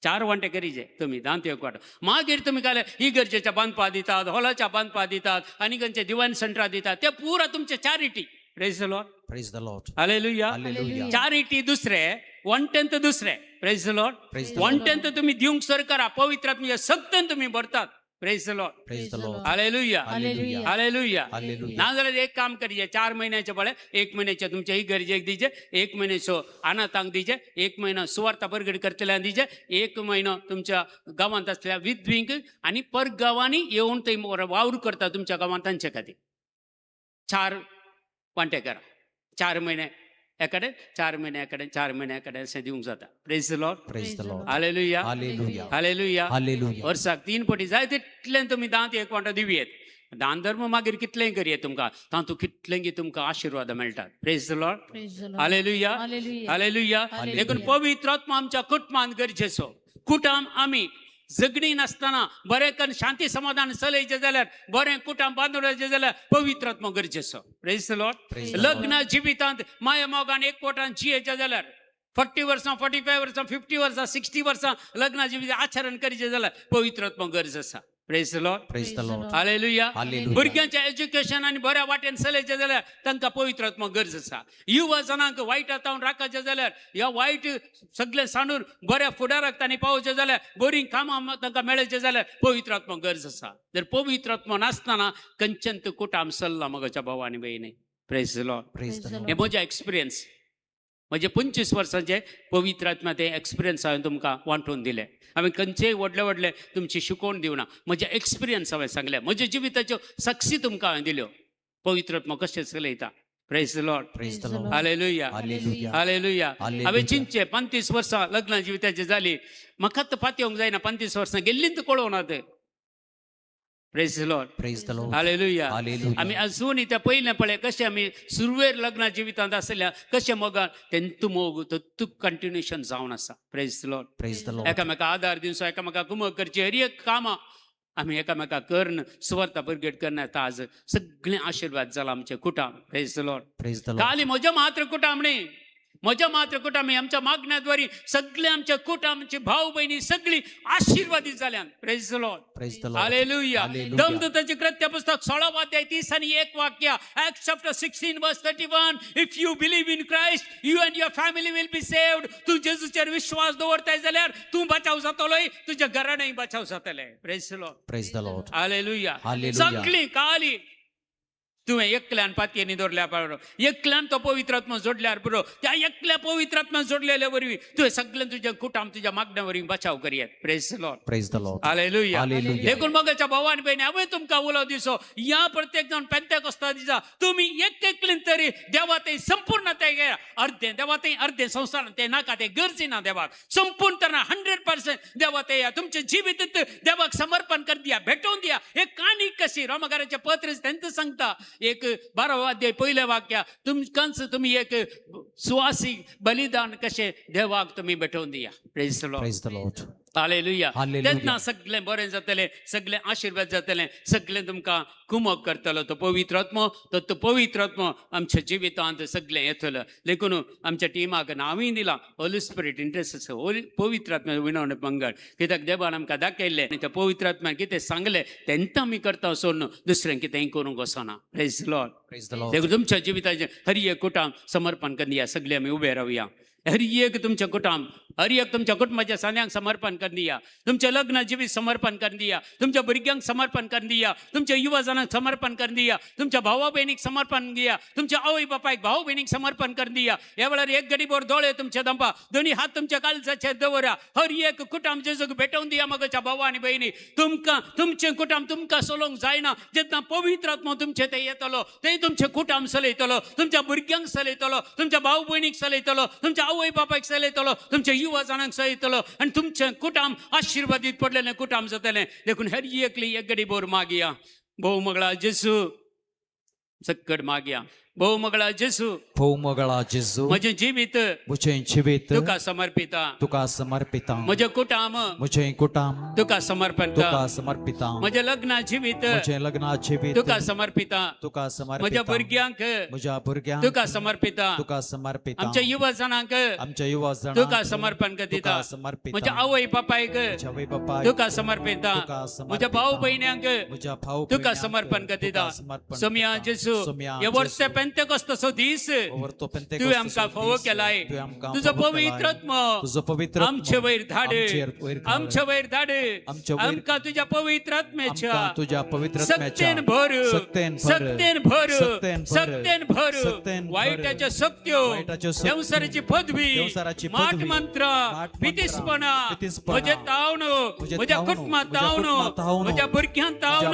4 वांटे करीचे तुमी दांत एक वांटो. मागीर तुमी काय इगर्जेच्या बांदपा दितात, हॉलाच्या बांदपा दितात, आनी खंयचे दिवान सेंटरा दितात, ते पुरा तुमचे charity. Praise the Lord. Praise the Lord. Hallelujah. Hallelujah. Charity दुसरे, 1/10 दुसरे. Praise the Lord. Praise the Lord. 1/10 तुमी दिवंक सरकारा पवित्र आत्म्याच्या सक्तन तुमी भरतात. Praise the Lord. Praise the Lord. Hallelujah. Hallelujah. Hallelujah. Hallelujah. नाजाल्यार एक काम करचें, 4 म्हयन्याचे पळय 1 म्हयन्याचे तुमच्या इगर्जेक दिचे, 1 म्हयन्याचो अनाथांक दिचे, 1 म्हयनो सुवार्ता परगट करतल्यांक दिचे, 1 म्हयनो तुमच्या गांवांत आसल्या विधवींक आनी परगांवांनी येवन थंय वावर करता तुमच्या गांवांत तांचे खातीर. 4 वांटे करा, 4 म्हयने एकडे, 4 म्हयने एकडे, 4 म्हयने एकडे अशें दिवंक जाता. Praise the Lord. Praise the Lord. Hallelujah. Hallelujah. Hallelujah. Hallelujah. वर्साक 3 पटी जाय तितलें तुमी दांत एक वांटो दिवयेत. दान धर्म मागीर कितलेंय करयेत तुमकां, तातूंत कितलेंगी तुमकां आशिर्वाद मेळटात. Praise the Lord. Praise the Lord. Hallelujah. Hallelujah. Hallelujah. Hallelujah. देखून पवित्र आत्मा आमच्या कुटुंबांत गरजेचो. कुटुंब आमी झगडी नासतना बरें करून शांती समाधान चलयचें जाल्यार, बरें कुटुंब बांदून जाल्यार पवित्र आत्मा गरजेचो. Praise the Lord. Praise the Lord. लग्न जिवितांत माया मोगान एकवटान जियेचें जाल्यार 40 वर्सां, 45 वर्सां, 50 वर्सां, 60 वर्सां लग्न जिवित आचरण करचें जाल्यार पवित्र आत्मा गरज आसा. Praise the Lord. Praise the Lord. Hallelujah. Hallelujah. भुरग्यांच्या एज्युकेशन आनी बऱ्या वाटेन चलयचें जाल्यार तांकां पवित्र आत्मो गरज आसा. युवा जणांक वायट तावन राखचें जाल्यार ह्या वायट सगळें सांडून बऱ्या फुडाराक तांणी पावचें जाल्यार बरीं कामां तांकां मेळचें जाल्यार पवित्र आत्मो गरज आसा. जर पवित्र आत्मो नासतना कंचन तूं कुटाम चल्ला म्हज्या भाव आनी भयणी. Praise the Lord. Praise the Lord. हें म्हजें एक्सपिरियन्स, म्हजे 25 वर्सांचे पवित्र आत्मा ते एक्सपिरियन्स हांवें तुमकां वांटून दिले. हांवें खंयचेय व्हडले व्हडले तुमची शिकोवन दिवना, म्हजे एक्सपिरियन्स हांवें सांगले, म्हज्या जिविताच्यो साक्षी तुमकां हांवें दिल्यो. पवित्र आत्मा कशें चलयता. Praise the Lord. Praise the Lord. Hallelujah. Hallelujah. Hallelujah. Hallelujah. हांवें चिंतचें 35 वर्सां लग्न जिविताची जाली, म्हाका तर पातयेवंक जायना. 35 वर्सां गेल्लीं तर कळोवना ते. Praise the Lord. Praise the Lord. Hallelujah. Hallelujah. आमी अजून त्या पयलें पळय कशें आमी सुरवेर लग्न जिवितांत आसल्या कशें मोगान तेंतू मोग तत्तू कंटिन्युएशन जावन आसा. Praise the Lord. Praise the Lord. एकामेका आदार दिवचो, एकामेका कुमक करची, हर एक कामां आमी एकामेका करून सुवार्ता बरगेट करण्यात आज सगळें आशिर्वाद जाला आमचें कुटाम. Praise the Lord. Praise the Lord. खाली म्हज्या मात्र कुटाम न्ही, म्हज्या मात्र कुटाम आमच्या मागण्या द्वारी सगळे आमच्या कुटामची भाव भयणी सगळी आशीर्वादित जाल्यान. Praise the Lord. Praise the Lord. Hallelujah. Hallelujah. दमदूताचे कृत्य पुस्तक 16 अध्याय 31 वाक्य, Acts chapter 16 verse 31. If you believe in Christ, you and your family will be saved. तूं जेजूचेर विश्वास दवरताय जाल्यार तूं बचाव जातलोय, तुज्या घरानय बचाव जातले. Praise the Lord. Praise the Lord. Hallelujah. Hallelujah. सगळी काली तुवें एकल्यान पातयेनी दवरल्यार पुरो, एकल्यान तो पवित्र आत्मा जोडल्यार पुरो. त्या एकल्या पवित्र आत्मा जोडलेल्या वरवीं तुवें सगळें तुज्या कुटाम तुज्या मागण्या वरवीं बचाव करयेत. Praise the Lord. Praise the Lord. Hallelujah. Hallelujah. देखून मगाच्या भावान भयणी हांवें तुमकां उलो दिसो ह्या प्रत्येक जावन पेंतेकोस्ता दिसा तुमी एक एकलीन तरी देवा ते संपूर्ण ते अर्दें देवा ते अर्दें संवसारान ते नाका, ते गरजी ना देवाक संपूर्ण तर 100% देवा ते या तुमचें जिवीत देवाक समर्पण कर दिया, भेटोवन दिया. एक काणी कशी रोमकाराचें पत्र तेंच सांगता, एक 12 अध्याय पयलें वाक्य, तुमकांच तुमी एक सुवासीक बलिदान कशें देवाक तुमी भेटोवन दिया. Praise the Lord. Praise the Lord. Hallelujah. Hallelujah. तेन्ना सगळें बरें जातलें, सगळें आशिर्वाद जातलें, सगळें तुमकां कुमक करतलो तो पवित्र आत्मो. तो पवित्र आत्मो आमच्या जिवितांत सगळें येतलो. देखून आमच्या टिमाक नांवूय दिलां होली स्पिरीट इंटरेस्ट, होली पवित्र आत्मा विनवणे पंगड. कित्याक देवान आमकां दाखयल्लें आनी त्या पवित्र आत्म्यान कितें सांगलें तेंच आमी करता सोडून दुसरें कितेंय करूंक वचना. Praise the Lord. Praise the Lord. देखून तुमच्या जिविताचें हर एक कुटाम समर्पण करुया, सगळे आमी उबे रावया. हर एक तुमच्या कुटाम, हर एक तुमच्या कुटुंबाच्या सांद्यांक समर्पण कर दिया, तुमच्या लग्न जिवीत समर्पण कर दिया, तुमच्या भुरग्यांक समर्पण कर दिया, तुमच्या युवा जणांक समर्पण कर दिया, तुमच्या भावा भयणीक समर्पण दिया, तुमच्या आवय बापायक भाव भयणीक समर्पण कर दिया. ह्या वेळार एक गडीभर दोळे तुमच्या दंपा, दोन्ही हात तुमच्या काळजाचेर दवरा. हर एक कुटाम जेजूक भेटोवन दिया. मगच्या भावा आनी भयणी, तुमकां तुमचें कुटाम तुमकां चलोवंक जायना. जेन्ना पवित्र आत्मो तुमचें ते येतलो, ते तुमचें कुटाम चलयतलो, तुमच्या भुरग्यांक चलयतलो, तुमच्या भाव भयणीक चलयतलो, तुमच्या आवय बापायक चलयतलो, तुमच्या युवा जाणांक चलयतलो आनी तुमचें कुटाम आशिर्वादीत पडलेलें कुटाम जातलें. देखून हर एकली एक गडी बोर मागया. भोव मगळा जेसू सक्कड मागया. भोव मगळा जेसू, भोव मगळा जेजू, म्हजें जिवीत म्हजें जिवीत तुका समर्पिता, तुका समर्पिता. म्हजें कुटाम म्हजें कुटाम तुका समर्पण, तुका समर्पिता. म्हजें लग्न जिवीत म्हजें लग्न जिवीत तुका समर्पिता. तुका समर्पिता. म्हज्या भुरग्यांक म्हज्या भुरग्यांक तुका समर्पिता. तुका समर्पिता. आमच्या युवा जणांक आमच्या युवा जणांक तुका समर्पण करता. समर्पिता. म्हज्या आवय बापायक म्हज्या आवय बापायक तुका समर्पिता. तुका समर्पिता. म्हज्या भाव भयण्यांक म्हज्या भाव तुका समर्पण करता. सोमया जेसू, हे वर्स पेंतेकोस्ताचो दीस तुवें आमकां फावो केलाय. तुजो पवित्र आत्मो आमचे वयर धाड, आमचे वयर धाड. आमकां तुज्या पवित्र आत्म्याच्या सक्तेन भर, सक्तेन भर, सक्तेन भर. वायटाच्यो शक्त्यो, संवसाराची पदवी, माट मंत्र, पितिसपणा म्हज्या तावन, म्हज्या कुटुंबात तावन, म्हज्या भुरग्यांत तावन,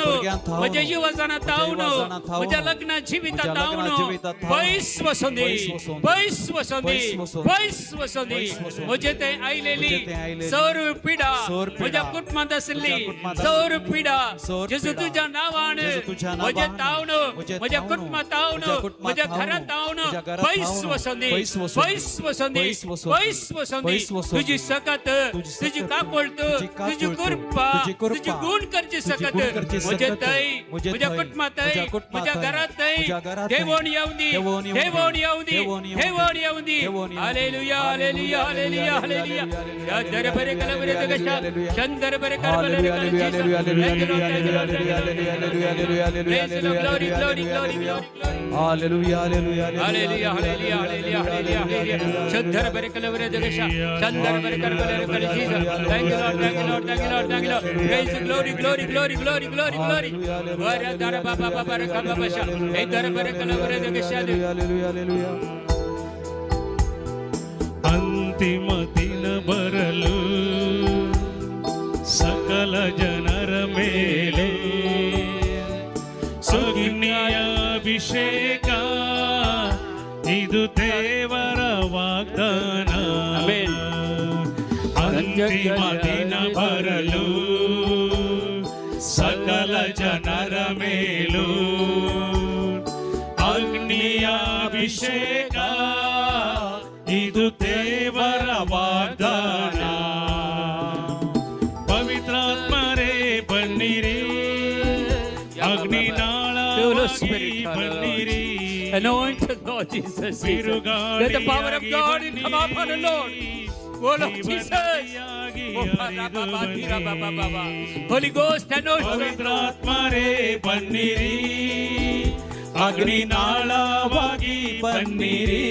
म्हज्या युवा जाणां तावन, म्हज्या लग्न जिवितांत तावन पयस वसोंदी, पयस वसोंदी, पयस वसोंदी. म्हजे थंय आयलेली सर्व पिडा, म्हज्या कुटुंबांत आशिल्ली सर्व पिडा जेजू तुज्या नांवान म्हजे तावन, म्हज्या कुटुंबात तावन, म्हज्या घरांत तावन पयस वसोंदी, पयस वसोंदी, पयस वसोंदी. तुजी सकत, तुजी काकुळट, तुजी कृपा, तुजी गुण करची सकत म्हजे थंय, म्हज्या कुटुंबात थंय, म्हज्या घरांत थंय देवोन येवंदी, देवोन येवंदी, देवोन येवंदी. Hallelujah hallelujah hallelujah hallelujah. दर बरे कलबरे दगशा चंदर बरे करबले. Glory glory glory glory. Hallelujah hallelujah hallelujah hallelujah hallelujah hallelujah. Chander बरे कलबरे दगशा चंदर बरे करबले कल Jesus. Thank you Lord, thank you Lord, thank you Lord, thank you Lord. Praise glory glory glory glory glory glory. वर दर बाबा बाबा रखा बाबा शा ए दर बरे कलबरे दगशा. Hallelujah hallelujah. ಅಂತಿಮ ದಿನ ಬರಲು ಸಕಲ ಜನರ ಮೇಲೆ ಅಗ್ನಿಯ ಅಭಿಷೇಕ, ಇದು ದೇವರ ವಾಗ್ದಾನ. ಅಂತಿಮ ದಿನ ಬರಲು ಸಕಲ ಜನರ ಮೇಲೂ ಅಗ್ನಿಯ ಅಭಿಷೇಕ, ಇದು ದೇವರ ವಾಗ್ದಾನ. ಪವಿತ್ರಾತ್ಮರೇ ಬನ್ನಿರಿ, ಅಗ್ನಿನಾಳವಾಗಿ ಬನ್ನಿರಿ. Anointed Lord Jesus, let the power of God come upon the Lord. Oh Lord Jesus, Holy Ghost anoint. ಪವಿತ್ರಾತ್ಮರೇ ಬನ್ನಿರಿ, ಅಗ್ನಿನಾಳವಾಗಿ ಬನ್ನಿರಿ,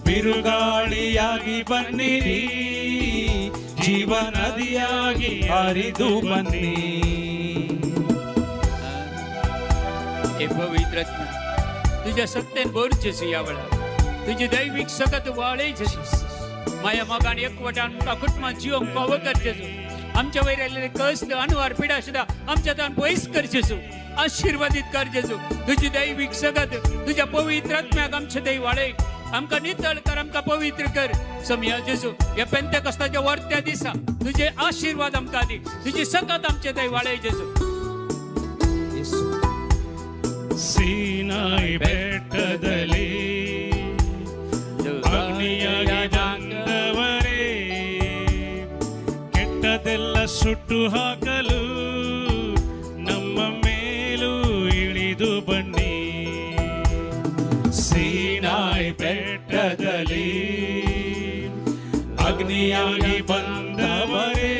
ಬಿರುಗಾಳಿಯಾಗಿ ಬನ್ನಿರಿ, ಜೀವನದಿಯಾಗಿ ಹರಿದು ಬನ್ನಿ. हे पवित्र आत्मा, तुझ्या सत्तेन भर जेजू ह्या वेळार, तुजी दैवीक सकत वाळय जेजू. माया मोगान एकवटान मुखार कुटुंबान जिवंक फावो कर जेजू. आमच्या वयर आयिल्ले कश्ट अनवार पिडा सुद्दां आमच्या तान पयस कर जेजू. आशिर्वादीत कर जेजू. तुजी दैवीक सकत तुज्या पवित्र आत्म्याक आमचे दै वाळय, आमकां नितळ कर, आमकां पवित्र कर. समया जेजू, ह्या पेंतेकोस्ताच्या वर्त्या दिसा तुजे आशिर्वाद आमकां दी, तुजी सकत आमचे दै वाळय जेजू. ಸೀನಾಯಿ ಬೆಟ್ಟದಲ್ಲಿ ಅಗ್ನಿಯಾಗಿ ಬಂದವರೇ, ಕೆಟ್ಟದೆಲ್ಲ ಸುಟ್ಟು ಹಾಕಲು ನಮ್ಮ ಮೇಲೂ ಇಳಿದು ಬನ್ನಿ. ಸೀನಾಯಿ ಬೆಟ್ಟದಲ್ಲಿ ಅಗ್ನಿಯಾಗಿ ಬಂದವರೇ,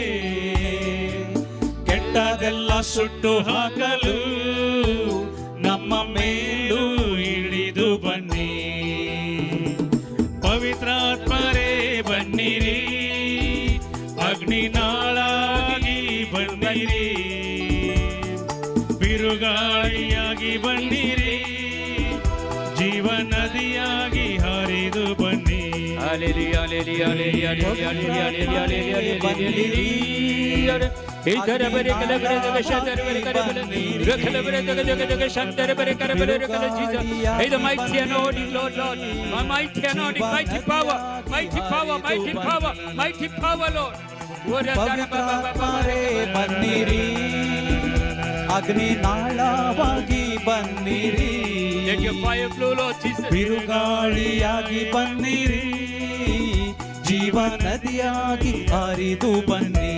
ಕೆಟ್ಟದೆಲ್ಲ ಸುಟ್ಟು ಹಾಕಲು ನಮ್ಮ ಮೇಲೂ ಇಳಿದು ಬನ್ನಿ. ಪವಿತ್ರಾತ್ಮರೇ ಬನ್ನಿರಿ, ಅಗ್ನಿನಾಳಾಗಿ ಬನ್ನಿರಿ, ಬಿರುಗಾಳಿಯಾಗಿ ಬನ್ನಿರಿ, ಜೀವನದಿಯಾಗಿ ಹರಿದು ಬನ್ನಿ. Hallelujah hallelujah hallelujah hallelujah hallelujah hallelujah. Hey, the mighty anointing, Lord, Lord, my mighty anointing, mighty power, mighty power, mighty power, mighty power, Lord. ಪವಿತ್ರಾತ್ಮರೇ ಬನ್ನಿರಿ, ಅಗ್ನಿನಾಳವಾಗಿ ಬನ್ನಿರಿ, Let your fire flow, Lord Jesus. ಬಿರುಗಾಳಿಯಾಗಿ ಬನ್ನಿರಿ, ಜೀವನದಿಯಾಗಿ ಹರಿದು ಬನ್ನಿ.